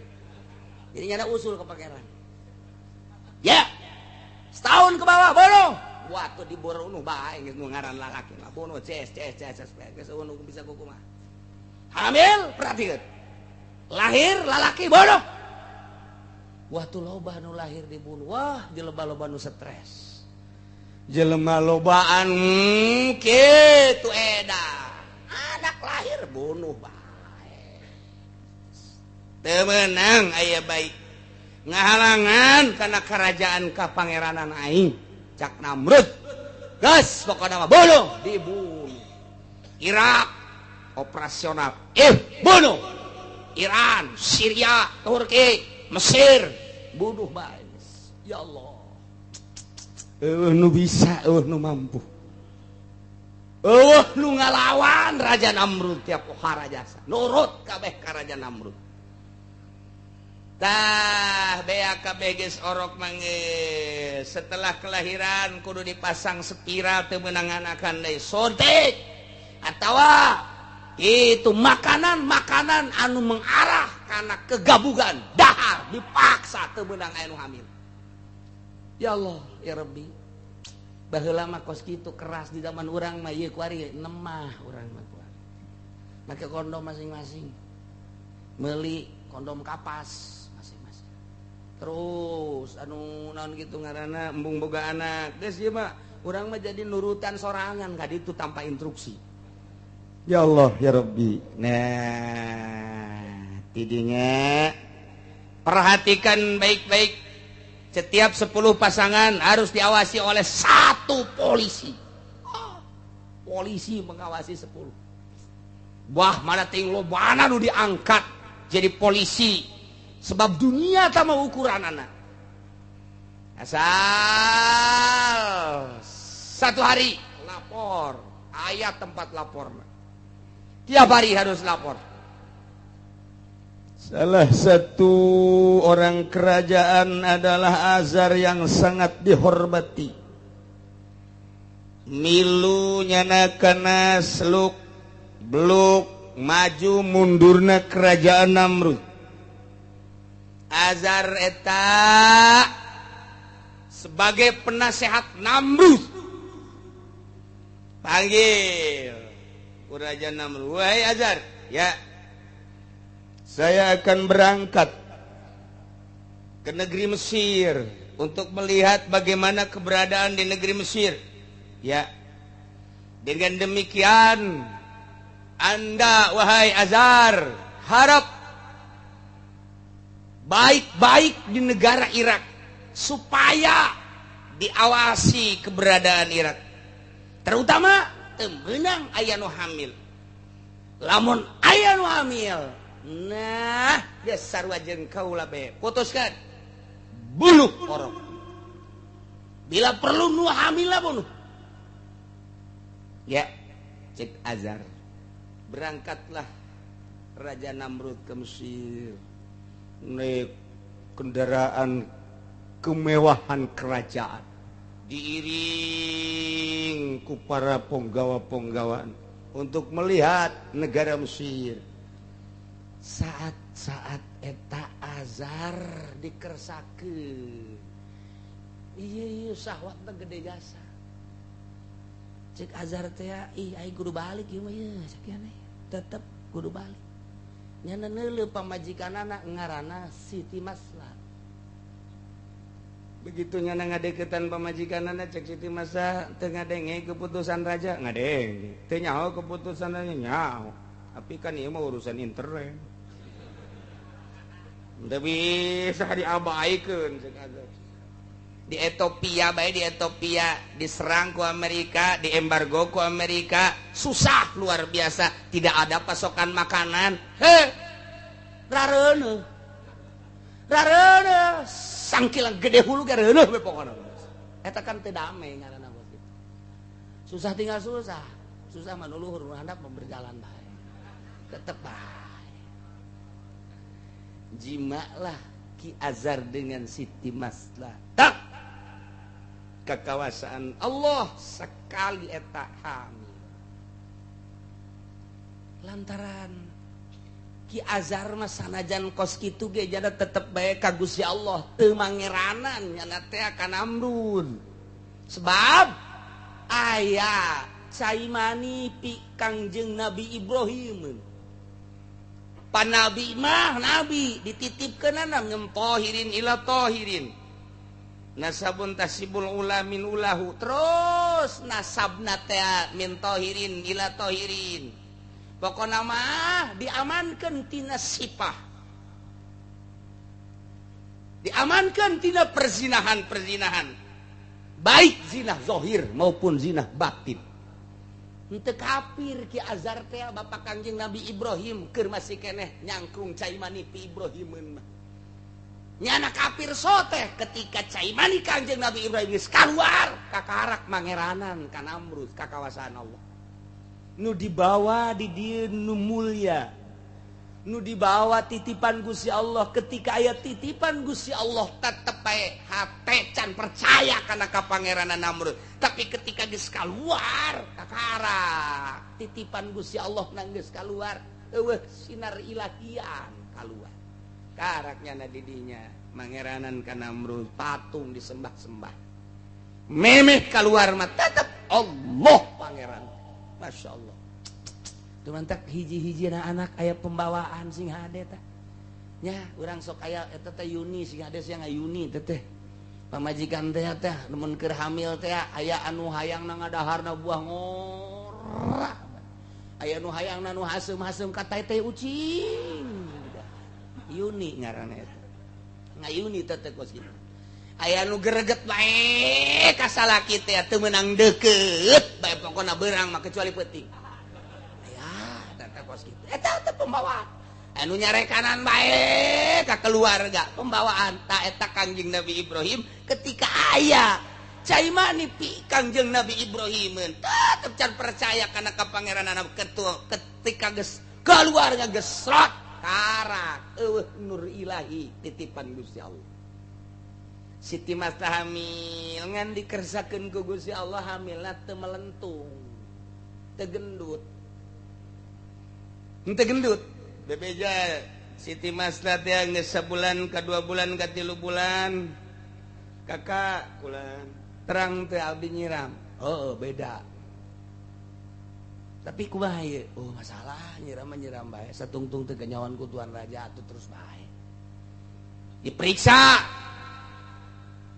Jadi nyana usul ke pangeran. Ya. Setahun ke bawah bunuh. Waktu dibunuh bae geus nu ngaran lalaki mah bunuh ces ces ces ces geus eueuh bisa kukumaha. Hamil perhatikan. Lahir lalaki bodoh. Waktu loba nu lahir dibunuh, wah jelema loba nu stres. Jelema lobaan kitu edan. Anak lahir bunuh bae. Teu meunang aya baik ngahalangan kana kerajaan kapangeranan aing. Cak Namrud. Gas pokona mah bunuh, dibunuh. Irak operasional, bunuh. Iran, Syria, Turki, Mesir, bunuh bae. Ya Allah. Eueuh nu bisa, eueuh nu mampu. Eueuh nu ngalawan Raja Namrud tiap harajasa. Nurut kabeh ka Raja Namrud. Tah bea kabeh geus orok manggis. Setelah kelahiran kudu dipasang spiral teu meunang anakan deui. Suntik atawa itu makanan-makanan anu mengarah karena kegabugan dahar dipaksa teu meunang aya nu hamil. Ya Allah, ya Rabbi. Baheula mah kos kitu keras di zaman urang mah ieu kuari nemah urang mah kuari. Make kondom masing-masing. Meuli kondom kapas masing-masing. Terus anu naon kitu ngaranna embung boga anak. Geus ieu mah urang mah jadi nurutan sorangan ka ditu tanpa instruksi. Ya Allah, ya Rabbi. Nah, tidinya perhatikan baik-baik. Setiap 10 pasangan harus diawasi oleh 1 polisi. Oh, polisi mengawasi 10. Wah, mana ting lo mana nu diangkat jadi polisi. Sebab dunia tak mau ukuran anak. Asal satu hari lapor, ayat tempat lapor. Tiap hari harus lapor. Salah satu orang kerajaan adalah Azar yang sangat dihormati. Milu nyana kana seluk beluk maju mundurna kerajaan Namrud. Azar eta sebagai penasehat Namrud. Panggil Raja Namrud, wahai Azar, ya, saya akan berangkat ke negeri Mesir untuk melihat bagaimana keberadaan di negeri Mesir. Ya, dengan demikian Anda, wahai Azar, harap baik-baik di negara Irak supaya diawasi keberadaan Irak. Terutama temenang aya nu hamil. Lamun aya nu hamil, nah geus sarua jeung kaula be. Putuskan bunuh orang. Bila perlu nu hamil lah bunuh. Ya, cek Azar. Berangkatlah Raja Namrud ke Mesir. Naik kendaraan kemewahan kerajaan. Diiring ku para penggawa-penggawaan untuk melihat negara Mesir. Saat-saat eta Azar dikersakeun. Iya iya sahwatna gede jasa. Cek Azar teh ih aing kudu balik ieu mah ieu sakian tetep kudu balik. Nyana neuleuh pamajikanana ngaranna Siti Maslah. Begitu nyana ngadeukeutan pamajikanana cek Siti Maslah teu ngadenge keputusan raja, ngadenge. Teu nyaho keputusan raja nyaho. Tapi kan ieu mah urusan intern. Teu bisa diabaikeun cek Azar. Di Ethiopia bae, di Ethiopia diserang ku Amerika, diembargo ku Amerika, susah luar biasa, tidak ada pasokan makanan. Heh. Rareuneuh. Rareuneuh, sangkilang gede hulu ge reuneuh we pokona. Eta kan teu damai ngaranna bos gitu. Susah tinggal susah. Susah mah nu luhur nu handap mah berjalan bae. Tetep bae. Jimaklah Ki Azar dengan Siti Maslah. Tak kekawasaan Allah sekali eta hamil. Lantaran Ki Azar mah sanajan kos kitu ge jada tetep bae ka Gusti Allah teu mangeranan nyana teh ka Namrud. Sebab aya cai mani pi Kangjeng Nabi Ibrahim. Panabi mah nabi dititipkeunana nyemtohirin ila tohirin. Nasabun tasibul ula min ulahu terus nasabna teh min tohirin ila tohirin. Pokona mah diamankeun tina sipah. Diamankeun tina perzinahan-perzinahan. Baik zinah zahir maupun zinah batin. Henteu kafir Ki Azar teh bapak Kangjeng Nabi Ibrahim keur masih keneh nyangkrung cai mani pi Ibrahimeun mah. Nyana kafir soteh ketika cai mani Kangjeng Nabi Ibrahim geus kaluar kakarak mangeranan ka Namrud ka kawasaan Allah. Nu dibawa di dieu nu mulia. Nu dibawa titipan Gusti Allah ketika aya titipan Gusti Allah tetep bae hate can percaya kana ka Pangeranan Namrud. Tapi ketika geus kaluar kakara titipan Gusti Allah nang geus kaluar eueuh sinar ilahian kaluar. Karaknya na didinya mangeranan ka Namrud patung disembah-sembah. Memeh kaluar mah tetep Allah Pangeran. Masya Allah. Tumantak hiji-hiji na anak aya pembawaan sing hade tah. Nya urang sok aya eta teh Yuni sing hade sia Yuni teh teh. Pamajikan teh teh lamun keur hamil teh aya anu hayangna ngadaharna buah ngora. Aya nu hayangna nu haseum-haseum ka teh ucing. Yuni ngaranna eta. Ngayuni teh teh kos kitu. Aya nu gereget bae ka salaki teh teu meunang deukeut bae pokona beurang mah kecuali peuting. Eta teh pembawaan anu nyarekanan bae ka keluarga pembawaan ta eta Kangjeng Nabi Ibrahim ketika aya cai mani pi Kangjeng Nabi Ibrahim tetep can percaya kana ka Pangeranana ketika geus keluarga gesrot karak eueuh nur ilahi titipan Gusti Allah. Siti Maslah hamil ngan dikersakeun ku Gusti Allah hamilna teu melentung teu gendut. Henteu gendut. Bebeja Siti Maslah teh geus sabulan ka 2 bulan ka 3 bulan. Kakak kulan terang teh abdi nyiram. Heeh, beda. Tapi kumaha ieu? Oh, masalah nyiram mah nyiram bae. Satungtung teh genyawan ku Tuan Raja atuh terus bae. Diperiksa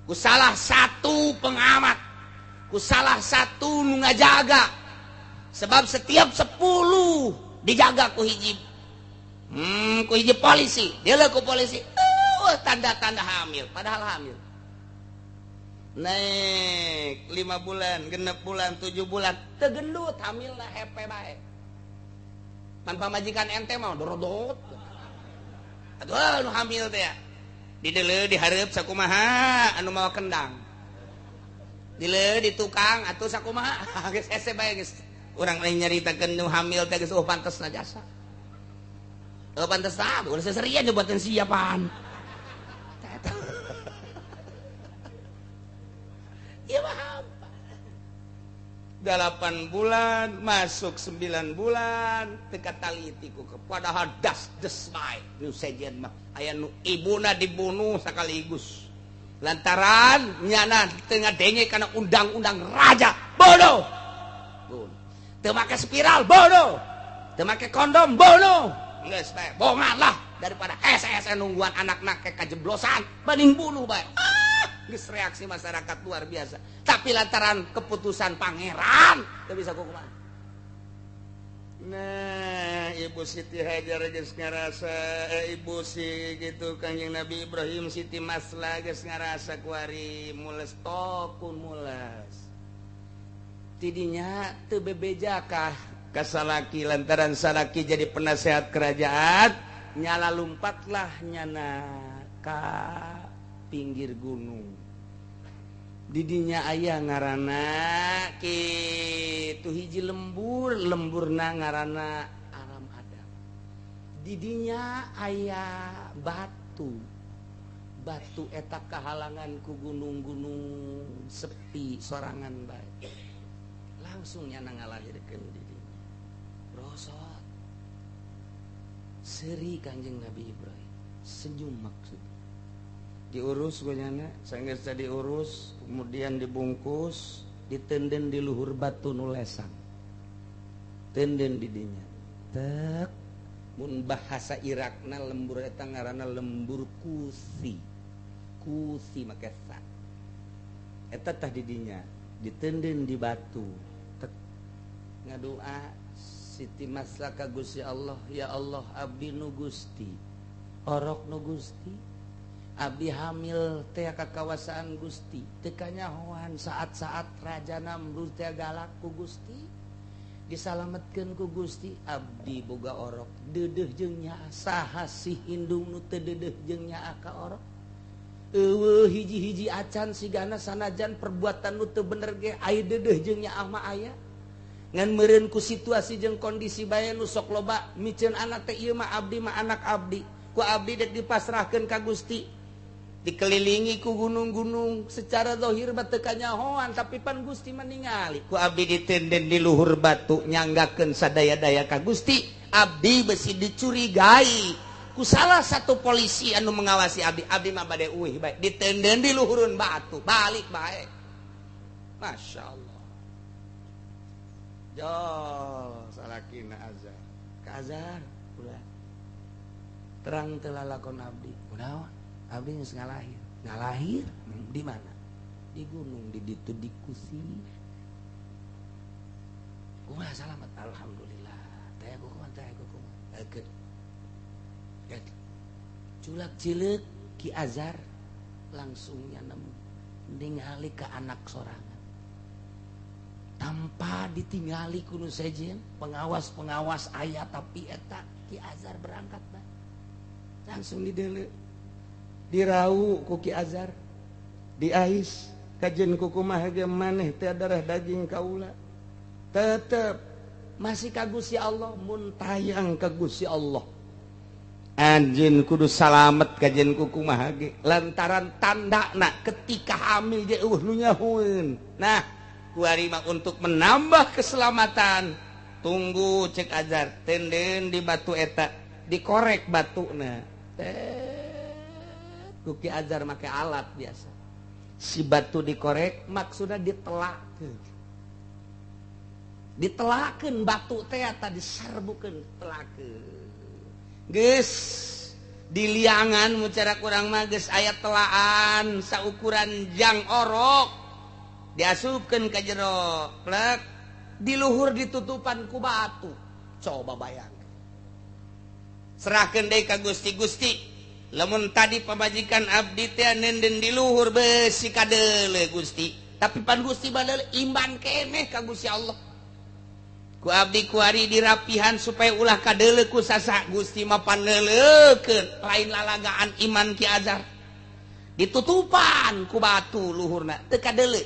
ku salah satu pengamat, ku salah satu nu ngajaga. Sebab setiap 10 dijaga ku hiji ku hiji polisi, dia ku polisi tanda-tanda hamil, padahal hamil. Naik 5 bulan, 6 bulan, 7 bulan, tegendut hamilna hepe bae. Pan pamajikan ente mah dorodot. Aduh nu hamil teh ya. Dideuleu dihareup sakumaha anu mawa kendang. Dileuleu di tukang atuh sakumaha geus hese bae geus. Urang lain nyaritakeun nu hamil teh geus oh pantes jasa. Oh pantes tah, ulah seserian nyobakeun siapaan. Ieu mah 8 bulan masuk 9 bulan teu kataliti ku padahal das des bae nu sejen mah aya nu ibuna dibunuh sekaligus. Lantaran nyana teu ngadenge kana undang-undang raja bodoh. Teu make spiral bodoh, teu make kondom bodoh, geus bae bongan lah daripada hese-hese nungguan anakna ke kajeblosan banding bunuh bae. Geus reaksi masyarakat luar biasa. Tapi lantaran keputusan pangeran teu bisa kumaha. Nah, Ibu Siti Hajar geus ngarasa, Ibu si gitu Kangjeng Nabi Ibrahim Siti Maslah geus ngarasa kuari mules tokun mules. Tidinya teu bebeja kah ka salaki lantaran salaki jadi penasehat kerajaan nyala lumpatlah nyana ka pinggir gunung. Didinya aya ngaranna kitu hiji lembur, lemburna ngaranna Aram Adam. Didinya aya batu. Batu eta kahalangan ku gunung-gunung sepi sorangan bae. Langsung nyana ngalahirkeun didinya. Rosot. Seri Kanjeng Nabi Ibrahim. Senyum maksud. Diurus ku nyana, sanggeus diurus, kemudian dibungkus, ditenden di luhur batu nu lesang. Tenden didinya. Tek mun bahasa Irakna lembur eta ngaranna lembur kusi. Kusi make sa. Eta tah didinya ditenden di batu. Tek ngadoa Siti Maslah ka Gusti Allah, ya Allah abdi nu Gusti. Orok nu Gusti. Abdi hamil teh ka kawasaan Gusti. Teu kanyahoan saat-saat Raja Namrud teh galak ku Gusti. Disalametkeun ku Gusti, abdi boga orok deudeuh jeung nyaah. Saha sih indung nu teu deudeuh jeung nyaah ka orok? Eueuh hiji-hiji acan sigana sanajan perbuatan nu teu bener ge aya deudeuh jeung nyaah mah aya. Ngan meureun ku situasi jeung kondisi bae nu sok loba miceun anak teh ieu mah abdi mah anak abdi. Ku abdi dek dipasrahkeun ka Gusti. Dikelilingi ku gunung-gunung secara zahir mah teu kanyahoan tapi pan Gusti mah ningali. Ku abdi ditenden di luhur batu nyanggakeun sadaya-daya ka Gusti, abdi besi dicurigai ku salah satu polisi anu mengawasi abdi, abdi mah bade uih bae ditenden di luhurun batu balik bae. Masya Allah. Jol salakina azar. Ka azar ulah. Terang teu lalakon abdi. Kunaon? Abdi geus ngalahir. Ngalahir di mana? Di gunung di ditu di Kusi. Kumaha salamet? Alhamdulillah. Teh kumaha teh kumaha. Ekeun. Culak cileuk Ki Azar langsung nyanem ningali ka anak sorangan. Tanpa ditingali ku nu sejen, pengawas-pengawas aya tapi eta Ki Azar berangkat bae. Langsung dideuleu. Dirau ku Ki Azar, diais kajen ku kumaha ge maneh teh darah daging kaula. Tetep masih ka Gusti Allah, mun tayang ka Gusti Allah. Anjeun kudu salamet kajen ku kumaha ge lantaran tandana ketika hamil ge eueuh nu nyahueun. Nah, kuari mah untuk menambah keselamatan, tunggu cek Azar tenden di batu eta, dikorek batuna. Teh ku Ki Azar make alat biasa. Si batu dikorek maksudna ditelakeun. Ditelakeun batu teh eta diserbukeun telakeun. Geus diliangan mucara kurang mah geus aya telaan saukuran jang orok diasupkeun ka jero plek di luhur ditutupan ku batu. Coba bayangkeun. Serahkeun deui ka Gusti. Gusti lamun tadi pamajikan abdi teh nenden di luhur besi kadeule Gusti, tapi pan Gusti badeule imban keneh ka Gusti Allah. Ku abdi kuari dirapihan supaya ulah kadeule ku sasa Gusti mah pandeuleukeun lain lalagaan iman Ki Azar. Ditutupan ku batu luhurna teu kadeule.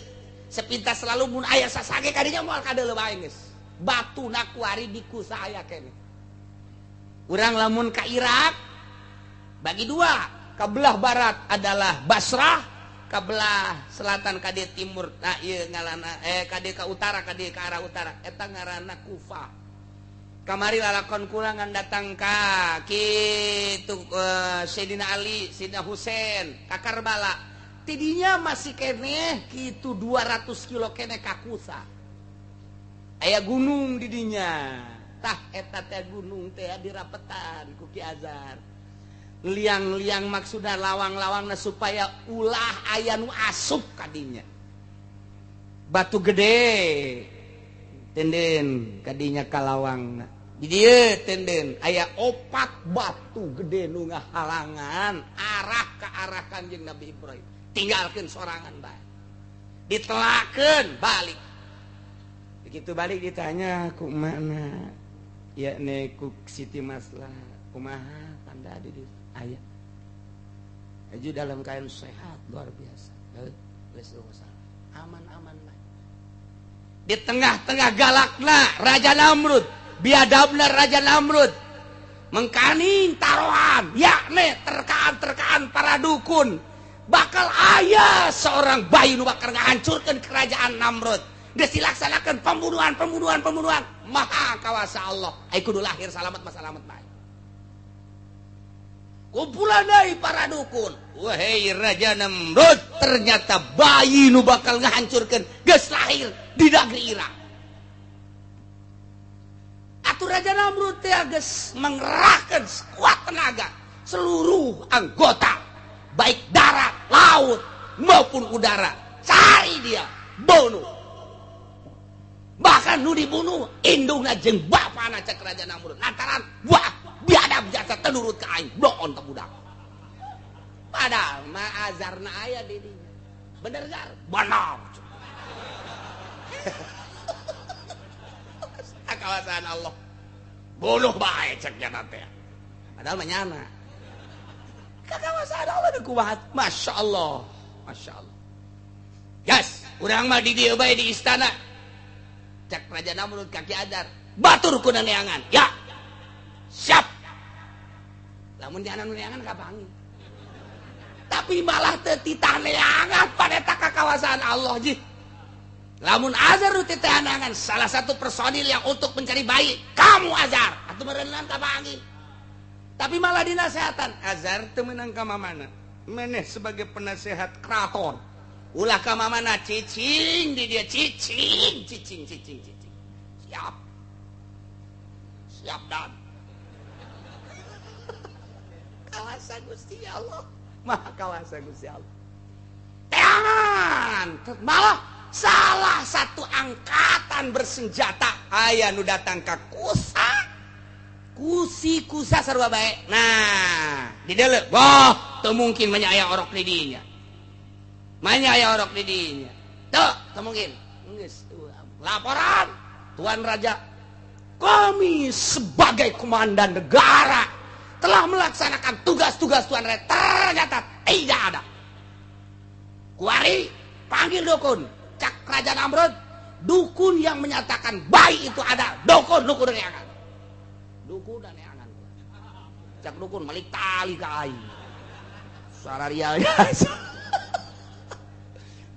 Sepintas selalu mun aya sasage kadinya moal kadeule bae geus. Batuna kuari dikusa aya keneh. Urang lamun ka Irak bagi dua, kabelah barat adalah Basrah, kabelah selatan ka dieu timur, nah ieu ngalana ka dieu ka utara, ka dieu ka arah utara, eta ngaranna Kufah. Kamari lalakon kurangan datang ka kitu Sayyidina Ali, Sayyidina Husain, ka Karbala. Tidinya masih keneh kitu 200 kilo keneh ka Kusa. Aya gunung di dinya. Tah eta teh gunung teh dirapetan ku Ki Azar. Liang-liang maksudna lawang-lawangna supaya ulah aya nu asup kadinya. Batu gede tenden kadinya ka lawangna. Di dieu tenden aya opat batu gede nu ngahalangan arah ka arah Kanjeng Nabi Ibrahim. Tinggalkeun sorangan bae. Ditelakeun balik. Begitu balik ditanya ku mana? Yakni ku Siti Maslah, kumaha tanda di dieu? Aya. Aju dalam keadaan sehat luar biasa. Aman-aman bae. Di tengah-tengah galakna Raja Namrud, biadabna Raja Namrud. Mengkaning taruhan yakni terkaan-terkaan para dukun bakal aya seorang bayi nu bakal ngahancurkeun kerajaan Namrud. Geus dilaksanakeun pembunuhan pembunuhan pembunuhan. Maha kawasa Allah. Ai kudu lahir salamat mah salamat bae. Kumpulan dari para dukun. Wahai Raja Namrud, ternyata bayi nu bakal ngahancurkeun geus lahir di negeri Irak. Atuh Raja Namrud teh geus mengerahkan sekuat tenaga seluruh anggota baik darat, laut maupun udara, cari dia, bunuh. Bahkan nu dibunuh indungna jeung bapana cek Raja Namrud. Lantaran wah biadab jasa tenurut ka aing, doon ka budak. Padahal mah azarna aya di dinya. Bener gar? Benar. Kawasan Allah. Bunuh bae cek nya teh. Padahal mah nyana. Kakawasan Allah kumaha? Masya Allah. Masya Allah. Yes, urang mah di dieu bae di istana. Cek Raja Namrud kaki Azar. Batur kuna neangan. Ya. Siap. Lamun dianan neangan kapangi. Tapi malah teu titah neangan pada kakawasan Allah ji. Lamun Azar nu titah neangan salah satu personil yang untuk mencari bayi, kamu Azar. Atuh meureunan kapangi. Tapi malah dinasehatan. Azar teu meunang ka mamana. Meneh sebagai penasehat keraton. Ulah ka mamana cicing di dia cicing cicing cicing cicing. Siap. Siap dan. Kawasa Gusti Allah. Maha kawasa Gusti Allah. Teangan malah salah satu angkatan bersenjata aya nu datang ka Kusa. Kusi kusa sarua bae. Nah, di deuleu. Wah, teu mungkin manya aya orok di dinya. Manya aya orok di dinya. Teu, teu mungkin. Geus laporan Tuan Raja, kami sebagai komandan negara telah melaksanakan tugas-tugas Tuan Raja, ternyata tidak ada. Kuari panggil dukun. Cak Raja Namrud, dukun yang menyatakan bayi itu ada, dukun dukun neangan. Dukun dan neangan. Cak dukun malik tali ka aing. Suara rialnya.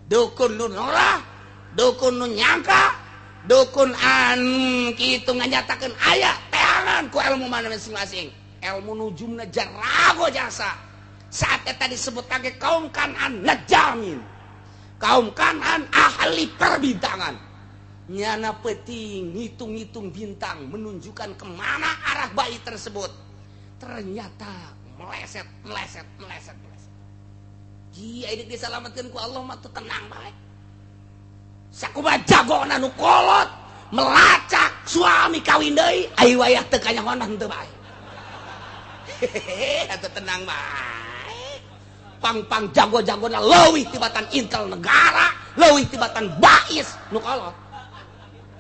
Dukun nu norah, dukun nu nyangka, dukun anu kitu nganyatakeun aya teangan ku ilmu mana masing-masing. Ilmu nujumna jarago jasa. Saat eta disebut kage kaum Kanan najamin. Kaum Kanan ahli perbintangan. Nyana peting ngitung-ngitung bintang menunjukkan kemana arah bayi tersebut. Ternyata meleset, meleset, meleset, meleset. Jia ini diselamatkan ku Allah mah tuh tenang bae. Sakumaha jagona nu kolot melacak suami kawin deui ai wayah teu kanyahonan teu bae. Hehehe, atuh tenang bae. Pang-pang jago-jagona leuwih tibatan intel negara, leuwih tibatan bais nu kolot.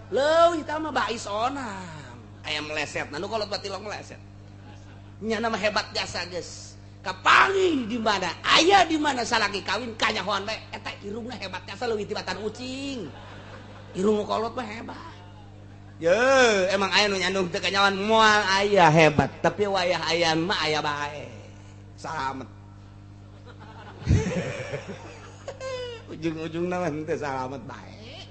Leuwih tah mah bais onam. Aya meleset, nu kolot batilong meleset. Nyana mah hebat jasa geus. Kapanggih di mana? Aya di mana salaki kawin kanyahoan bae eta irungna hebat jasa leuwih tibatan ucing. Irung nu kolot mah hebat. Ye, emang aya nu nyandung teu kanyahoan moal aya hebat, tapi wayah aya mah aya bae. Salamet. Ujung-ujungna mah henteu salamet bae.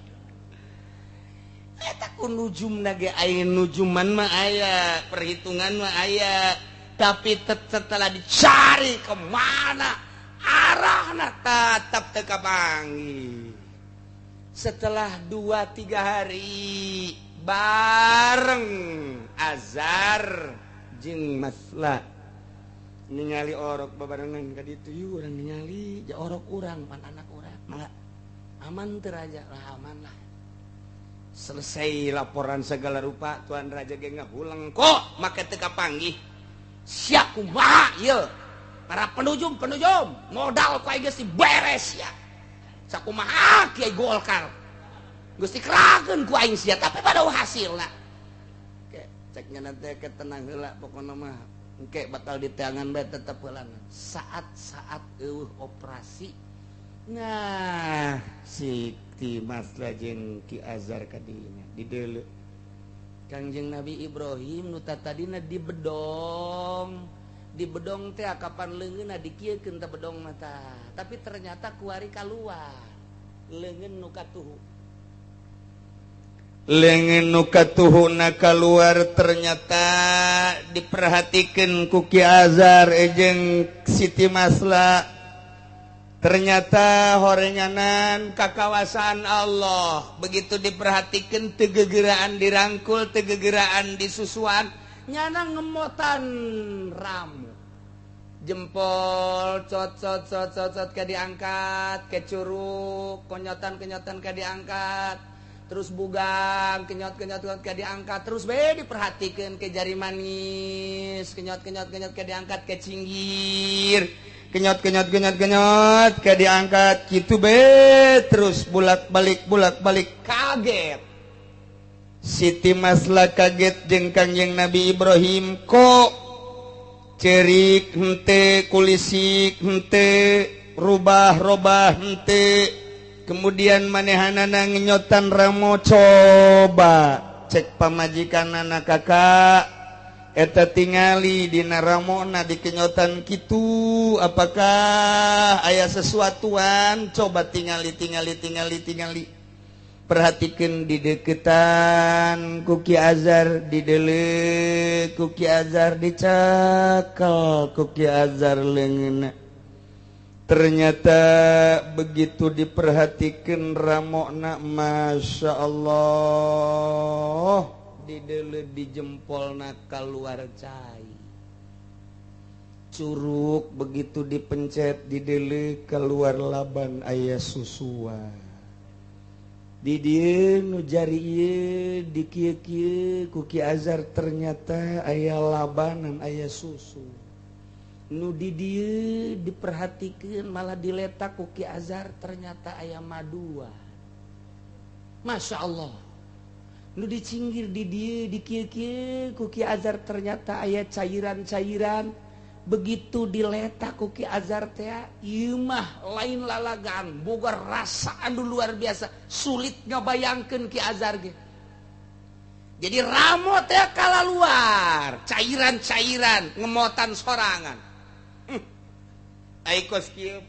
Eta ku nujumna ge aya nujuman mah aya, perhitungan mah aya, tapi setelah dicari kemana arahna tetap teu kapanggih. Setelah 2-3 hari bareng Azar jeung Masla ningali orok babarengan ka ditu, yeuh urang ningali ja orok urang pan anak urang mangga aman teu raja lah aman lah. Selesai laporan segala rupa Tuan Raja ge ngahuleng kok make teu kapanggih. Sia kumaha ieu para penujum-penujum modal ku aing geus beres ya. Sakumaha kiai Golkar geus dikerahkeun ku aing sia tapi pada hasilna. Ke cek nya teh tenang heula pokona mah engke bakal diteangan bae tetep heulana. Saat-saat eueuh operasi nah si Ki Masla jeung Ki Azar kadinya di deuleu. Kangjeng Nabi Ibrahim nu tadina di bedong. Di bedong teh kapan leungeunna dikieukeun teh bedong mata. Tapi ternyata kuari kaluar. Leungeun nu katuhu. Leungeun nu katuhuna kaluar ternyata diperhatikeun ku Ki Azar jeung Siti Masla. Ternyata horenganan kakawasan Allah. Begitu diperhatikan tegegeraan dirangkul, tegegeraan disusuan, nyana ngemotan ramu. Jempol cot cot cot cot cot ke diangkat, ke curug, konyotan-kenyotan ke diangkat, terus bugang, kenyot-kenyot ke diangkat, terus be diperhatikan ke jari manis, kenyot-kenyot-kenyot ke diangkat ke cinggir. Kenyot kenyot kenyot kenyot ke diangkat gitu be terus bolak-balik bolak-balik kaget. Siti Masla kaget jeung Kangjeng Nabi Ibrahim kok cerik hente kulisik hente rubah-robah hente kemudian manehanana ngenyotan ramo coba cek pamajikanana kakak eta tingali dina ramona dikenyotan kitu apakah aya sesuatuan coba tingali tingali tingali tingali perhatikan di deketan ku Ki Azar didele ku Ki Azar dicakel ku Ki Azar leungeunna ternyata begitu diperhatikan ramona Masya Allah didele di jempolna keluar cai curug begitu dipencet didele keluar laban aya susuan di dieu nu jari ieu di kieu-kieu ku Ki Azar ternyata aya labanan aya susu nu di dieu diperhatikeun malah diletak ku Ki Azar ternyata aya madua. Masya Allah nu dicinggir di dieu di kieu-kieu ku Ki Azar ternyata aya cairan-cairan begitu diletak ku Ki Azar teh ieu mah lain lalagan boga rasa anu luar biasa sulit ngabayangkeun Ki Azar ge. Jadi ramo teh kalaluar cairan-cairan ngemotan sorangan. Ai kos kieu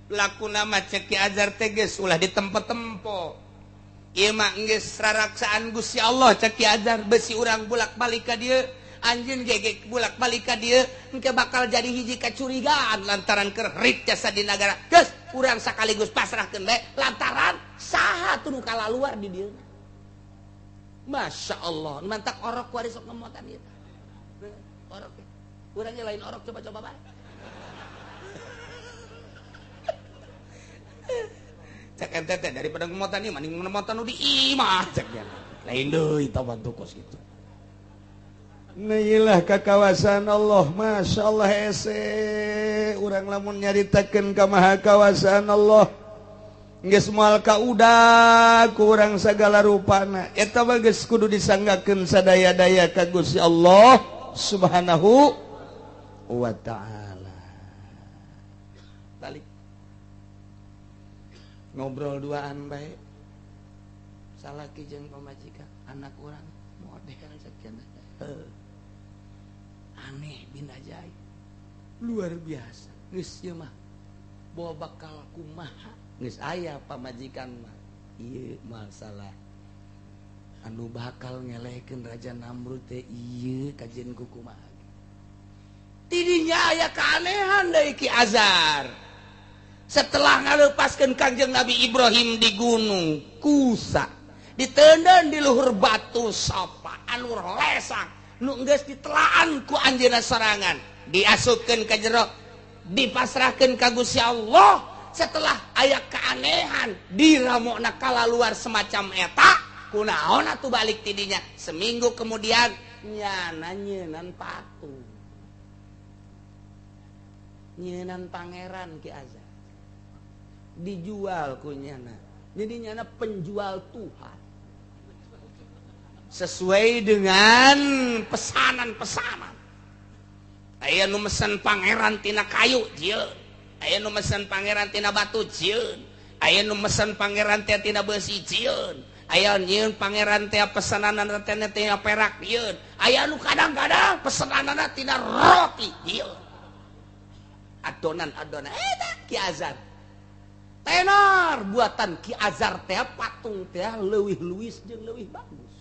lakuna mah cek Ki Azar teh geus ulah ditempo-tempo. Ieu mah geus raraksaan Gusti Allah cek Ki Azar besi urang bolak-balik ka dieu anjeun ge bolak-balik ka dieu engke bakal jadi hiji kacurigaan lantaran keur rit jasa di nagara geus urang sakaligus pasrahkeun bae lantaran saha tuh nu kalaluar di dieu. Masya Allah mantak orok kuari sok ngemotan ieu orok urang ge lain orok coba-coba bae. Cek ente teh daripada ngemotan ieu mending ngemotan nu di imah cek dia. Lain deui tah kos kitu. Nailah ka kawasan Allah Masya Allah hese urang lamun nyaritakeun ka maha kawasaan Allah geus moal ka udag ku urang sagala rupana eta mah geus kudu disanggakeun sadaya-daya ka Gusti Allah Subhanahu wa ta'ala. Balik ngobrol duaan bae salaki jeung pamajikan anak urang model sekian aneh bin ajaib luar biasa geus ieu mah bawa bakal kumaha geus aya pamajikan mah ieu masalah anu bakal ngelehkeun Raja Namrud teh ieu kajian ku kumaha tidinya aya keanehan deui Ki Azar setelah ngalepaskeun Kangjeng Nabi Ibrahim di gunung Kusa ditenden di luhur batu Sopa anu lesang nu geus ditelaan ku anjeunna sorangan diasupkeun ka jero dipasrahkeun ka Gusti Allah. Setelah aya keanehan diramokna kalaluar semacam eta kunaon atuh balik tidinya seminggu kemudian nyana nyeunan patung nyeunan pangeran Ki Azar dijual ku nyana jadi nyana penjual Tuhan sesuai dengan pesanan-pesanan. Aya nu mesen pangeran tina kayu jieun, aya nu mesen pangeran tina batu jieun, aya nu mesen pangeran tina besi jieun, Aya nyieun pangeran teh pesananana teh tina perak yeun. Aya nu kadang-kadang pesananana tina roti yeun. Adonan-adonan eta Ki Azhar. Tenar buatan Ki Azhar teh patung teh leuwih luwis jeung leuwih bagus.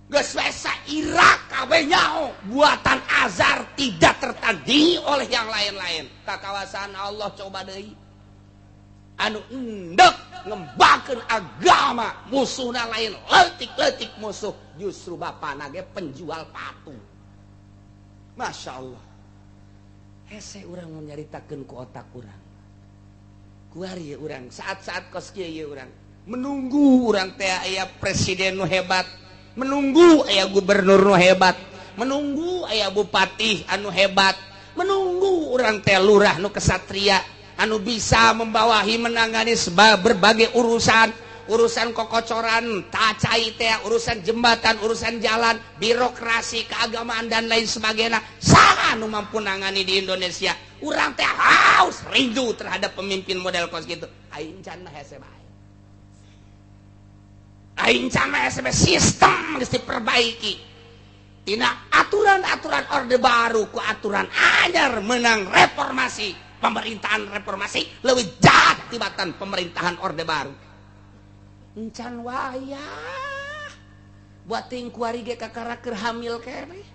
Geus we sa-Irak kabeh nyaho buatan Azhar tidak tertandingi oleh yang lain-lain. Ka kawasan Allah coba deui. Anu endek ngembangkeun agama, musuhna lain leutik-leutik musuh, justru bapana ge penjual patung. Masya Allah. Hese urang nyaritakeun ku otak urang. Kuari urang saat-saat kos kieu ieu urang menunggu urang teh aya presiden nu hebat, menunggu aya gubernur nu hebat, menunggu aya bupati anu hebat, menunggu urang teh lurah nu kesatria anu bisa membawahi menangani berbagai urusan, urusan kokocoran, tacai teh, urusan jembatan, urusan jalan, birokrasi, keagamaan dan lain sebagainya. Saha nu mampu nangani di Indonesia? Urang teh haus rindu terhadap pemimpin model kos gitu. Aing can mah hese bae. Aing can mah hese bae, sistem geus diperbaiki. Tina aturan-aturan Orde Baru ku aturan anyar menang reformasi. Pemerintahan reformasi leuwih jahat tibatan pemerintahan Orde Baru. Encan wayah buat ting kuari ge kakarak keur hamil keneh.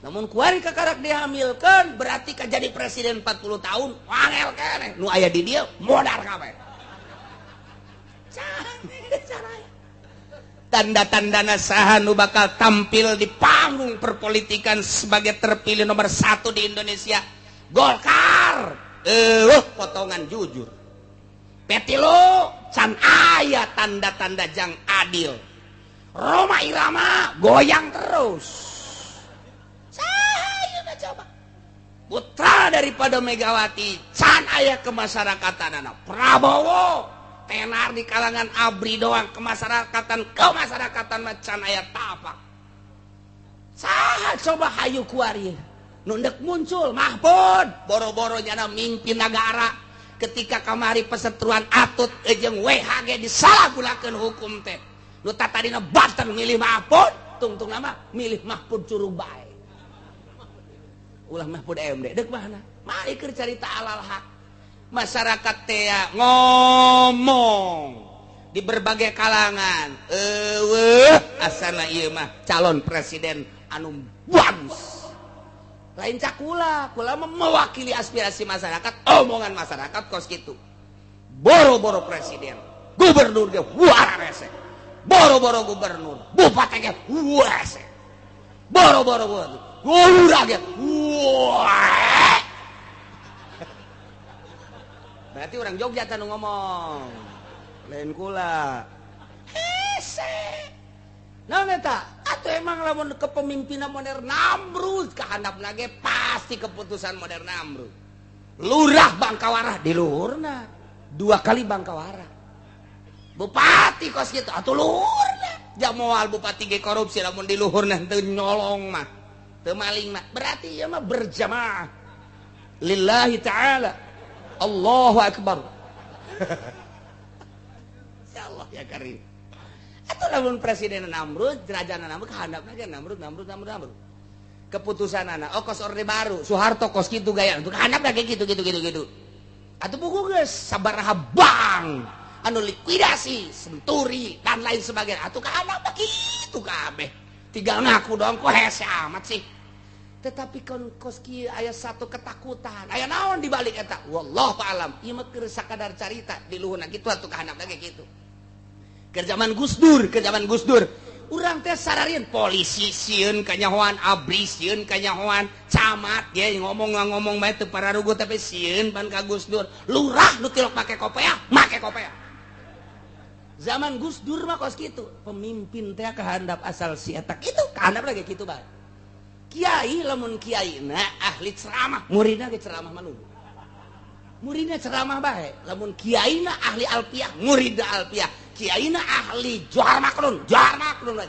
Namun kuari kakarak dihamilkeun berarti ka jadi presiden 40 tahun wangel keneh. Nu aya di dieu modar kabeh. Tanda-tandana saha nu bakal tampil di panggung perpolitikan sebagai terpilih nomor 1 di Indonesia? Golkar, potongan jujur. Petilo can aya tanda-tanda jang adil. Rhoma Irama goyang terus. Saya coba. Putra daripada Megawati can aya kemasyarakatan anak. Prabowo tenar di kalangan ABRI doang kemasyarakatan mah can aya tapak. Saha coba hayu kuari. Nundek muncul Mahfud boro-boro nyana mimpin negara ketika kamari pesetruan Atut jeung WHG disalahgunakeun hukum teh nu tatadina Banten milih Mahfud tungtung nama milih Mahfud curug bae ulah Mahfud MD deuk mana mari keur carita alal hak masyarakat teh ngomong di berbagai kalangan eueuh asana ieu mah calon presiden anu bagus. Lain cakula, kula mewakili aspirasi masyarakat, omongan masyarakat kos gitu. Boro-boro presiden, gubernur ge warese. Boro-boro gubernur, bupati ge warese. Boro-boro lurah ge wah. Berarti orang Jogja tanu ngomong. Lain kula. Hese. Naon eta? Atuh emang lamun kepemimpinan modern Namrud kahandapna ge pasti keputusan modern Namrud. Lurah Bangkawarah di luhurna. 2 kali Bangkawarah. Bupati kos kitu atuh luhurna. Jamoal bupati ge korupsi lamun di luhurna teu nyolong mah. Teu maling mah. Berarti ieu mah berjamaah. Lillahi ta'ala. Allahu akbar. Ya Allah ya Karim. Atau lamun presiden Namrud, kerajaan Namrud kahandapna ge Namrud, Namrud, Namrud, Namrud. Keputusan anak, oh kos Orde Baru, Soeharto kos kitu gaya, itu kahandapna ge gitu gitu gitu gitu. Atuh buku geus sabaraha bank anu likuidasi, Senturi dan lain sebagainya. Atuh kahandapna kitu kabeh. Tinggal ngaku doang kok hese amat sih. Tetapi kon kos kieu aya satu ketakutan. Aya naon di balik eta? Wallahu alam. Ieu mah keur sakadar carita di luhurna kitu atuh kahandapna ge kitu. Ke zaman Gus Dur, ke zaman Gus Dur. Urang teh sararieun polisi sieun kanyahoan, ABRI sieun kanyahoan, camat ge ngomong-ngomong bae teu pararuguh tapi sieun pan ka Gus Dur. Lurah nu tilok make kopeah, make kopeah. Zaman Gus Dur mah kos kitu, pemimpin teh kahandap asal si eta kitu, kahandap lagi kitu bae. Kiai lamun kiaina ahli ceramah, muridna ge ceramah mah lugu. Muridna ceramah bae, lamun kiaina ahli alfiah, muridna alfiah. Kiaina ahli johar makrun,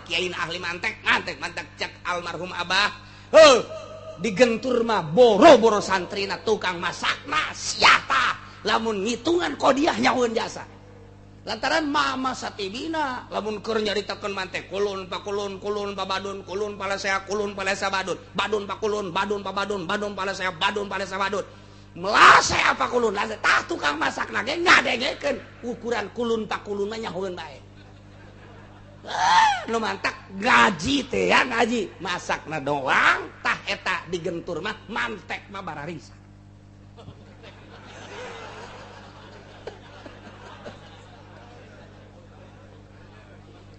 kiaina ahli mantek, mantek cek almarhum abah. Heuh, digentur mah boro-boro santrina tukang masakna siapa lamun ngitungan kodiah nyaweun jasa. Lantaran mama satibina lamun keur nyaritakeun mante kulun pakulun kulun pabadun kulun palasea kulun palesa badun badun pakulun badun pabadun badun palasea badun palesa badun melasea pakulun tah tukang masak ge ngadengekeun ukuran kulun pakulun mah nyahoeun bae. Nu mantak ngaji teh ya ngaji masakna doang tah eta digentur mah mantek mah bararisa.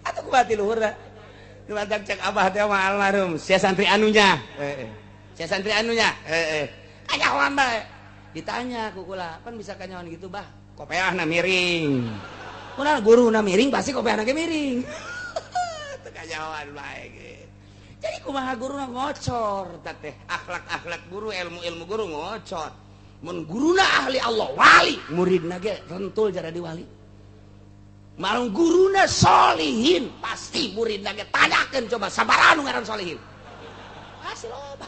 Atuh kumaha luhurna nu mantak cek abah teh mah almarhum sia santri anunya sia santri anunya kanyahoan bae ditanya ku kula pan bisa kanyahoan gitu bah kopeahna miring kunaon guruna miring pasti kopeahna ge miring teu kanyahoan bae ge. Jadi kumaha guruna ngocor teh akhlak-akhlak guru ilmu-ilmu guru ngocor mun guruna ahli Allah wali muridna ge rentul jadi wali. Marung guruna solihin pasti muridna ge tanyakeun coba sabaraha nu ngaran solihin pasti loba.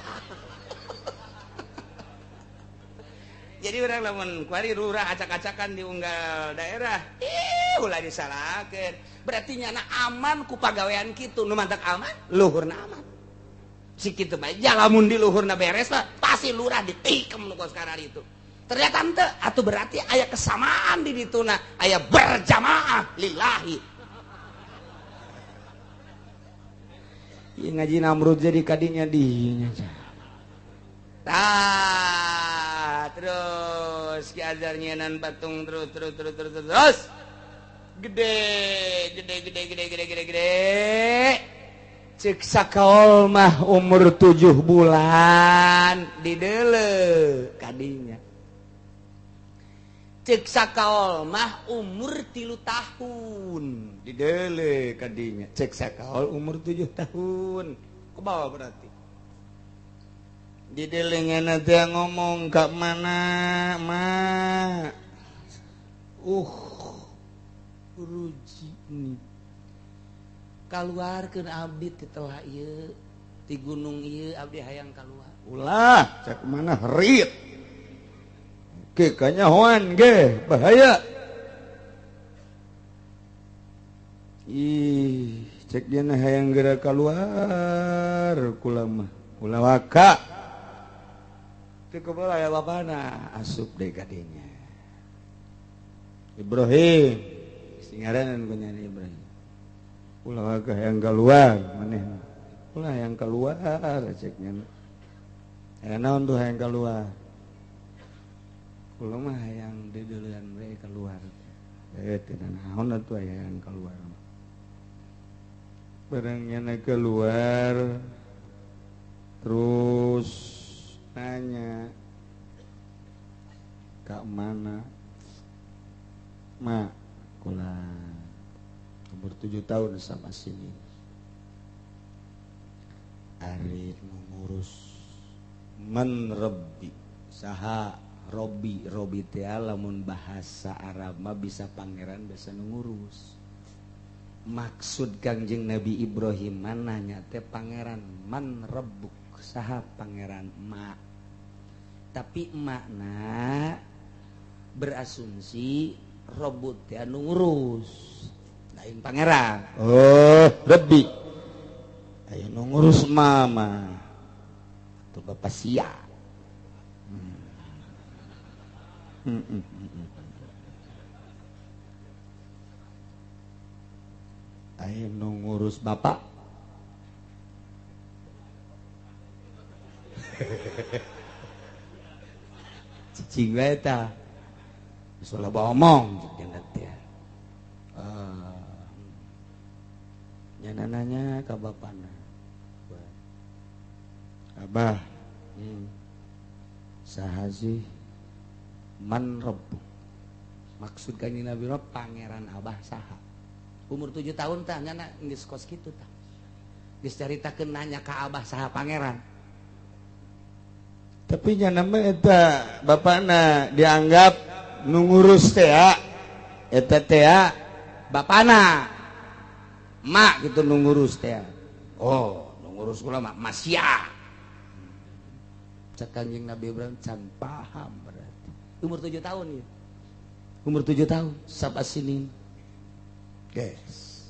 Jadi urang lamun kuari lurah acak-acakan di unggal daerah ih ulah disalahkeun berarti nyana aman ku pagawean kitu nu mantak aman luhurna aman si kitu bae ja lamun di luhurna beres lah pasti lurah ditikem nu kos kararitu. Ternyata ente atau berarti aya kesamaan di dituna aya berjamaah lillahi. Ieu ngaji Namrud jadi kadinya dinya. Tah terus Ki Azhar nyenan patung terus terus terus terus terus gede gede gede gede gede gede gede cek sakaol mah umur 7 bulan dideuleu kadinya. Cek sakaol mah umur 3 tahun dideuleu kadinya. Cek sakaol umur 7 tahun kebawa berarti dideuleu teh ngomong ka mana ma ruji nih kaluarkeun abdi ti telah ieu ti gunung ieu abdi hayang kaluar ulah cek mana rit ke kanyahoan ge bahaya. Ih cek dia na hayang geura kaluar kula mah ulah waka teu kumaha aya bapana asup deui ka dinya Ibrahim singaranan ku nyana Ibrahim ulah waka hayang kaluar manehna ulah hayang kaluar cek nya aya naon tuh hayang kaluar kula mah hayang deudeuleun we keluar teu naon atuh hayang keluar barang nyana keluar terus nanya ka mana ma kula umur 7 tahun sama sini ari ngurus man rabbi saha Robi Robi teh lamun bahasa Arab mah bisa pangeran bisa ngurus. Maksud Kangjeng Nabi Ibrahim nanya teh pangeran man rabbuk saha pangeran ma. Tapi makna berasumsi robot teh anu ngurus lain pangeran. Oh, Rabbi. Aya nu ngurus mama. Tuh bapak sia. Ayo ngurus bapak. Cicing wae tah. Geus loba omong jeung teh. Nya nanya ka bapana. Abah, saha sih man rabbuk? Maksud Kanjeng Nabi mah pangeran abah saha? Umur 7 tahun tah nyana geus kos kitu tah. Geus caritakeun nanya ka abah saha pangeran. Tapi nyana mah eta bapana dianggap nu ngurus teh eta teh bapana. Mak gitu nu ngurus teh. Oh, nu ngurus kula mah masya. Cek Kanjeng Nabi Ibrahim can paham berarti. Umur 7 tahun ya. Umur 7 tahun sabasinin. Guys.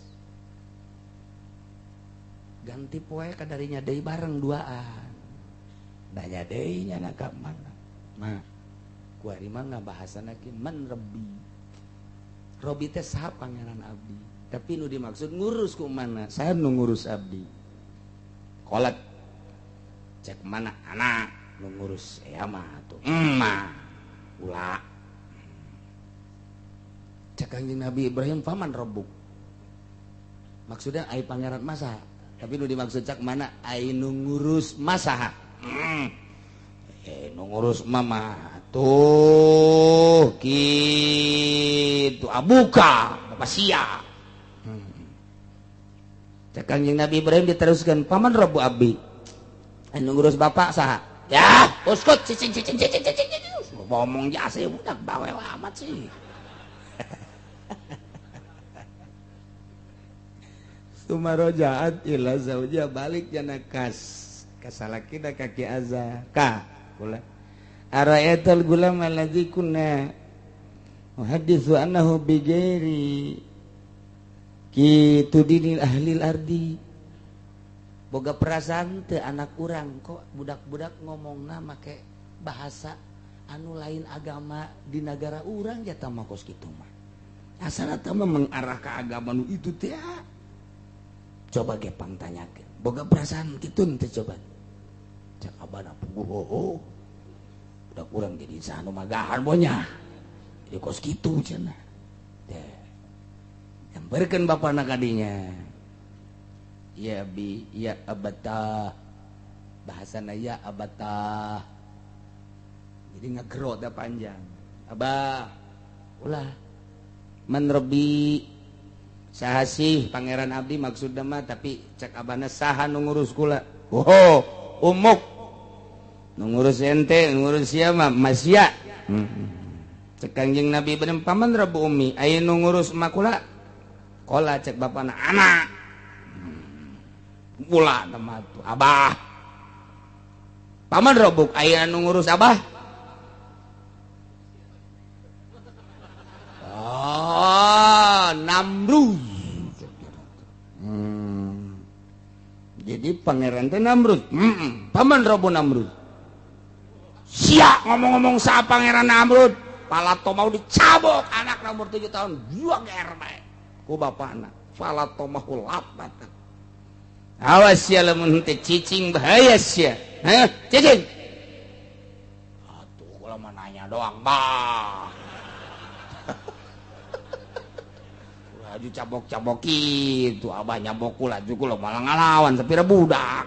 Ganti poe kadarinya deui bareng duaan. Nanya deui nya ka mana? Mah kuari mah ngabahasana ki man rabbi. Robi teh saha pangeran abdi. Tapi nu dimaksud ngurus ku mana? Saya nu ngurus abdi. Kolat cek mana anak nu ngurus ea mah tuh. Emak ulah. Cek Kanjeng Nabi Ibrahim faman rabbuk. Maksudnya ai pangeran masa. Tapi nu dimaksud cak mana ai nu ngurus masa. Nu ngurus mama tuh kitu abuka bapak sia. Cek Kanjeng Nabi Ibrahim diteruskan paman rabbu abdi. Anu ngurus bapak saha? Ya, uskut cicing cicing cicing cicing. Ngomong jasa budak bawel amat sih. Sumarojaat ila zauja balik jana kas kasalakina kaki azza ka kula ara'aital gulam allazi kunna muhadditsu annahu bi ghairi kitu dinil ahlil ardi. Boga perasaan teu anak urang kok budak-budak ngomongna make bahasa anu lain agama di nagara urang jata mah kos kitu mah. Asal eta mah mengarah ka agama nu itu teh. Coba gepang tanyakeun. Boga perasaan kitu teh coba. Cak abana puguh oh. Budak urang jadi sanu magahan bonya. Jadi kos kitu cenah. Teh. Nyamperkeun bapana ka dinya. Ya bi ya abata. Bahasana ya abata. Jadi ngegero teh panjang. Abah ulah man rabbi saha sih pangeran abdi maksudna mah tapi cek abana saha nu ngurus kula. Oh, umuk nu ngurus ente, nu ngurus sia mah masya. Cek Kanjeng Nabi Ibrahim paman rabbu ummi aya nu ngurus emak kula. Kola cek bapana anak. Kula mah tuh abah. Paman rabbuk aya nu ngurus abah. Oh, Namrud. Jadi pangeran teh Namrud. Paman Rabu Namrud. Sia ngomong-ngomong sa pangeran Namrud, palato mau dicabok anak umur 7 tahun, dua ger bae ku bapana. Palato mau lapat. Awas sia lamun teh cicing bahaya sia. Heh, cicing. Atuh kula mah nanya doang, bah. Laju cabok-cabok itu abah nyabok kula juga malah ngalawan tapi budak.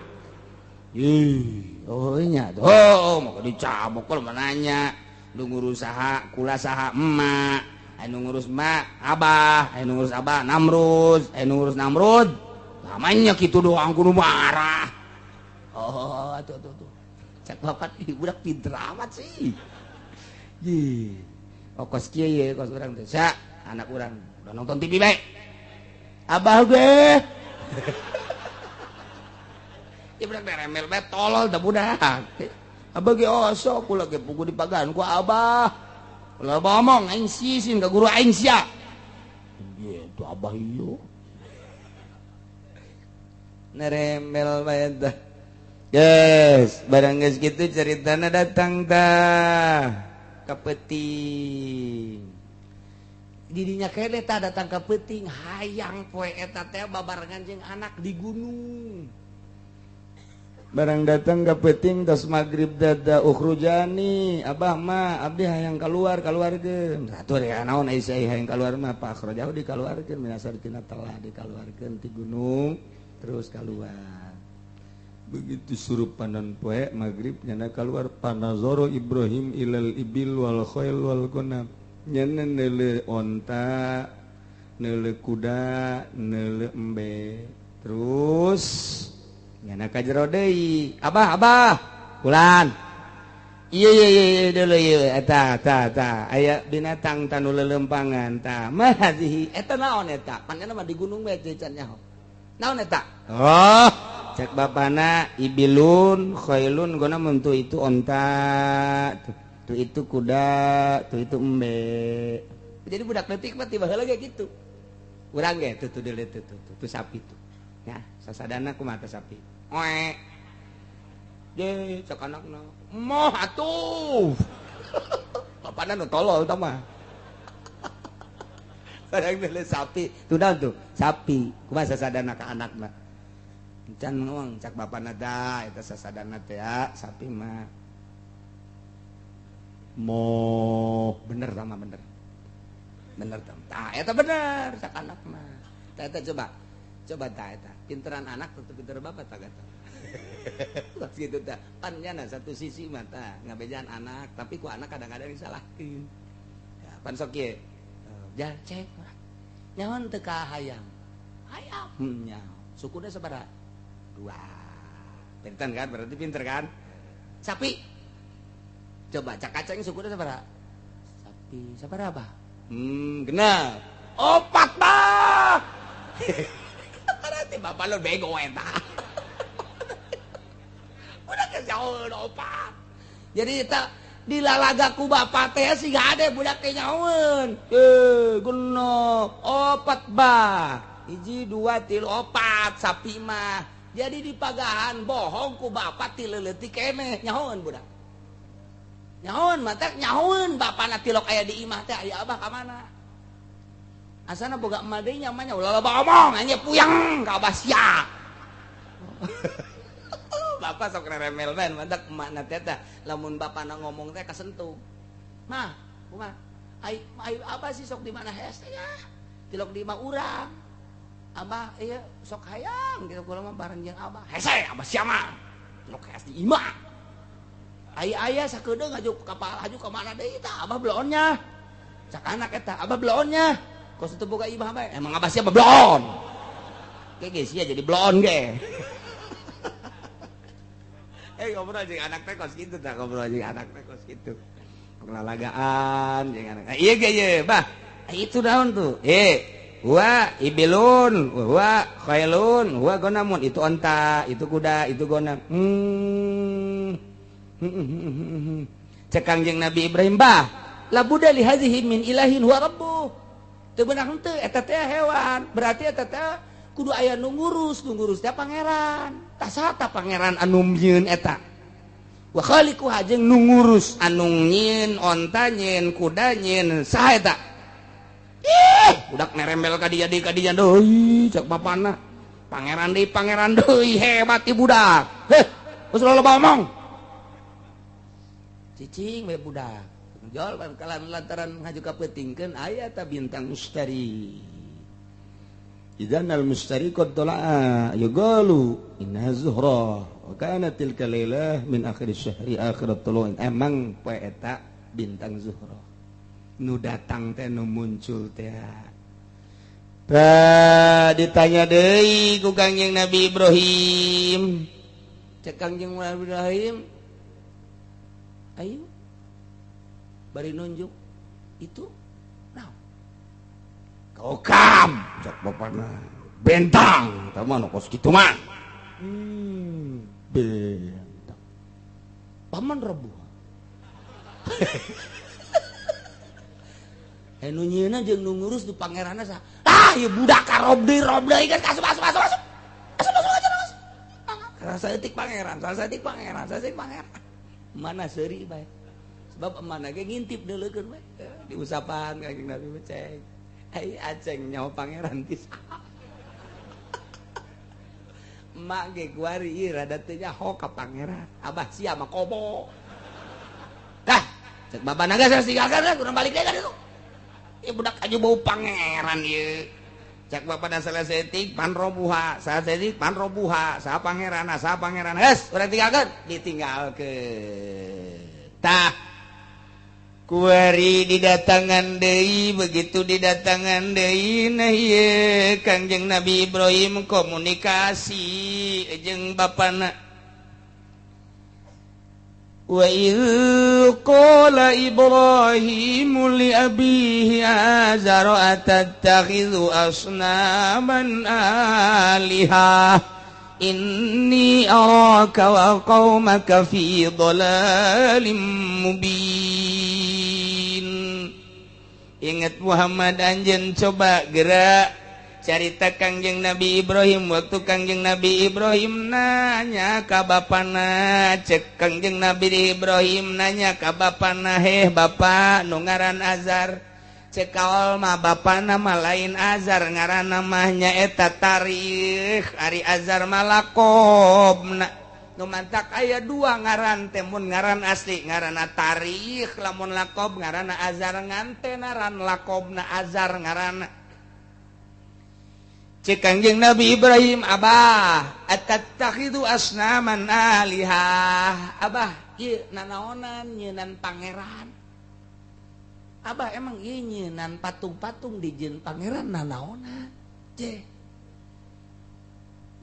Ih, oh nya tuh. Oh, mau dicabok kula mah nanya. Lu ngurus saha, kula saha emak. Anu ngurus emak, abah, anu ngurus abah Namrud, anu ngurus Namrud. Namanya kitu doang kudu marah. Oh, tuh tuh tuh. Cak bapak ih budak pinter amat sih. Ih. Oh kos kieu ye kos urang teh. Sa, anak urang udah nonton TV baik. Abah gue. Ya budak remel bae tolol dah budak. Abah ge osok kula ge pugu dipagan ku abah. Ulah ngomong aing sisin ka guru aing sia. Gitu abah ieu. Neremel bae tah. Guys, barang geus kitu ceritana datang tah ka peuting. Didinya kene tah datang ka peuting hayang poe eta teh babarengan jeung anak di gunung. Barang datang ka peuting tos magrib dada ukhrujani abah mah abdi hayang keluar keluarkeun. Satu ya naon ai hayang keluar mah pak akhrajahu dikaluarkeun minasar tina telah dikaluarkeun ti gunung terus keluar. Begitu suruh panan poe magrib nyana keluar panazoro Ibrahim ilal ibil wal khail wal gunam. Nyana neule onta, neule kuda, neule embe. Terus nyana ka jero deui. Abah, abah, bulan. Ieu ieu ieu deuleu ieu eta eta eta aya binatang tanu lelempangan tah. Mah hadhihi eta naon eta? Panena mah di gunung bae teh can nyaho. Naon eta? Oh, cek bapana ibilun khailun gona mun tu itu onta, tuh itu kuda, tuh itu embe. Jadi budak leutik mah tiba heula ge kitu. Urang ge tuh tuh deuleu tuh tuh tuh sapi tuh. Ya, sasadana kumaha teh sapi. Oe. Ye, cek anakna. Moh atuh. Bapana nu tolol tah mah. Kadang deuleu sapi, tuh naon tuh? Sapi. Kumaha sasadana ka anakna? Can ngomong cak bapana da eta sasadana teh ya, sapi mah. Moh, bener sama bener. Bener tah. Tah eta bener cak anak mah. Tah eta coba. Coba tah eta. Pinteran anak tetep pinter bapak tah kata. Pas gitu tah. Pan nyana satu sisi mah tah ngabejaan anak, tapi ku anak kadang-kadang disalahkeun. Ya, pan sok ieu. Ja cek. Nyaon teu ka hayam. Hayam. Nyaho. Sukuna sabaraha? 2. Pinter kan? Berarti pinter kan? Sapi. Coba cak kacang sukuna sabaraha? Sapi sabaraha bah? Genap. 4 bah. Berarti bapak lu bego eta. Udah kejauhan 4. Jadi eta dilalagaku bapak teh siga ade budak teh nyahoeun. Genep 4 bah. 1 2 3 4 sapi mah. Jadi dipagahan bohong ku bapak ti leuletik keneh nyahoeun budak. Nyahoeun matak nyahoeun bapana tilok aya di imah teh aya abah ka mana? Asana boga emak deui nya mah nya ulah loba omong anya puyeng ka abah sia. Bapak sok reremel bae matak emakna teh tah lamun bapana ngomong teh kasentuh. Mah, kumaha? Ai ai abah sih sok di mana hese ya? Tilok di imah urang. Abah ieu sok hayang gitu kula mah bareng jeung abah. Hese abah sia mah. Tilok hese di imah. Ai aya sakedeung aju kapal aju ka mana deui tah abah bloonnya. Cak anak eta abah bloonnya. Kos teu boga imah bae. Emang abah sia bloon. Ge ge sia jadi bloon ge. Ngobrol jeung anak teh kos kitu tah, ngobrol jeung anak teh kos kitu. Penglalagaan jeung anak. Ieu ge ye, bah. Itu naon tuh? Wa ibilun, wa khailun, wa gonamun, itu onta, itu kuda, itu gonam. Cek Kangjeng Nabi Ibrahim bah, la buddha li hadhihi min ilahin huwa rabbuh. Teu beunang henteu eta teh hewan, berarti eta teh kudu aya nu ngurus, nu ngurus teh pangeran. Tah saha tah pangeran anu nyieun eta? Wa khaliquha jeung nu ngurus anu nyieun onta, nyieun kuda, nyieun saha eta? Ih, budak nerembel ka dieu deui ka dieu deui cek bapana. Pangeran deui hebat ieu budak. Heh, geus loba omong. Cicing we budak. Jol lantaran ngaju ka peutingkeun aya ta bintang mustari. Idzan al mustari qad tala'a yugalu inna zuhra wa kanat tilka lailah min akhir syahri akhir tulu'in. Emang poe eta bintang zuhra. Nu datang teh nu muncul teh. Tah ditanya deui ku Kangjeng Nabi Ibrahim. Cek Kangjeng Nabi Ibrahim, ayo bari nunjuk itu naon? Kaukam cek bapana. Bentang tah mah kos kitu mah. Bentang. Paman rebuh. Nu nyieunna jeung nu ngurus nu pangeranna saha? Ah, ieu budak karob deui kan asup asup asup asup. Asup asup asup asup. Rasa etik pangeran, rasa etik pangeran, rasa etik pangeran. Mana seuri bae. Sebab mana ge ngintip deuleukeun bae. Diusapan ka Kangjeng Nabi ceng. Ai aceng nyawa pangeran ti saha. Emak ge kuari ieu rada teu nyaho ka pangeran. Abah sia mah komo. Dah, cek babana geus tinggalkeun urang balik deui ka ditu. Ieu budak aju bau pangeran ieu. Cek bapak dan selesai panrobuha, selesai panrobuha, saha pangeran, saha pangeran. Geus, urang tinggalkeun, ditinggalkeun. Tah. Kuari didatangan deui, begitu didatangan deui nah ieu Kangjeng Nabi Ibrahim komunikasi jeung bapana. Wa idh qala Ibrahimu li abihi azara atattakhidhu asnaman alihah inni araka wa qaumaka fi dhalalim mubin. Ingat Muhammad anjeun coba gerak Carita Kangjeng Nabi Ibrahim waktu Kangjeng Nabi Ibrahim nanya ka bapana, cek Kangjeng Nabi Ibrahim nanya ka bapana, heh bapak nu ngaran Azar. Cek kaol mah bapana mah lain Azar, ngaranna mah nyaeta Tarikh, ari Azar mah lakobna. Nu mantak aya dua ngaran teh, mun ngaran asli ngaranna Tarikh, lamun lakob ngaranna Azar, ngantenaran lakobna Azar ngaranna. Cek Kangjeng Nabi Ibrahim, abah atattakhidu asnaman alihah, abah ieu nanaonan nyeunan pangeran, abah emang ieu nyeunan patung-patung dijieun pangeran nanaonan ceh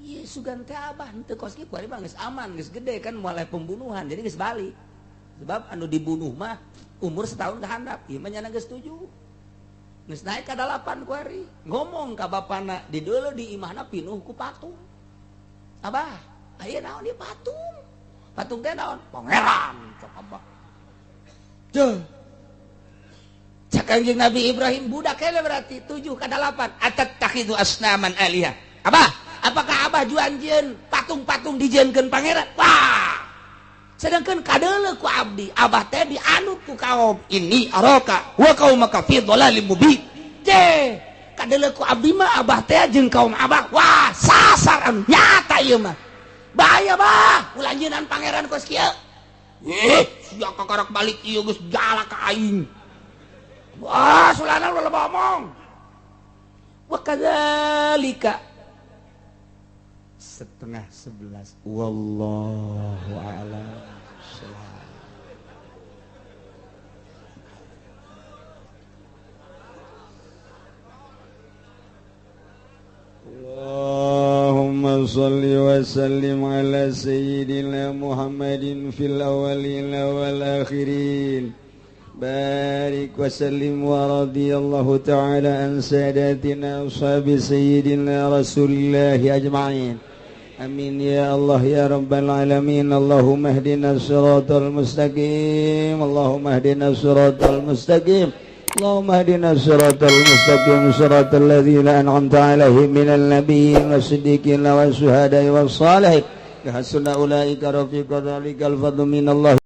ieu sugan teh abah henteu kos kieu kuari mah geus aman geus gede kan mulai pembunuhan jadi geus balik sebab anu dibunuh mah umur setahun ka handap ieu mah nyana geus 7 geus naik ka 8 kuari ngomong ka bapana di deuleu di imahna pinuh ku patung. Abah aya naon ieu patung? Patung teh naon? Pangeran cek abah. Teu. Cek Kangjeng Nabi Ibrahim budak heula berarti 7 ka 8 atattakhidu asnaman alihah. Abah, apakah abah juan jieun patung-patung dijieunkeun pangeran? Wah. Sedangkan kadeuleu ku abdi, abah teh dianut ku kaum ini araka wa qaumaka fi dhalalim mubin. Ceh, kadeuleu ku abdi mah abah teh jeung kaum abah. Wah, sasar anu nyata ieu mah. Bahaya bah, ulah nyeunan pangeran kos kieu. Eh, sia kakarak balik ieu geus galak ka aing. Wah, sulana ulah loba omong. Wa kadzalika 10:30. Wallahu a'lam. Allahumma salli wa sallim ala sayyidina Muhammadin fil awwalin wal akhirin. Barik wa sallim wa radiyallahu ta'ala an sadatina ashabi sayyidina Rasulillahi ajma'in. Amin ya Allah ya Rabbal alamin. Allahumma ihdina siratal mustaqim. Allahumma ihdina siratal mustaqim. Allahumma ihdina siratal mustaqim siratal ladzina an'amta 'alaihim minal nabiyyin wasiddiqin wasyuhada'i wassalihin. Hasuna ulaika rafiqa dzalikal fadlu minallah.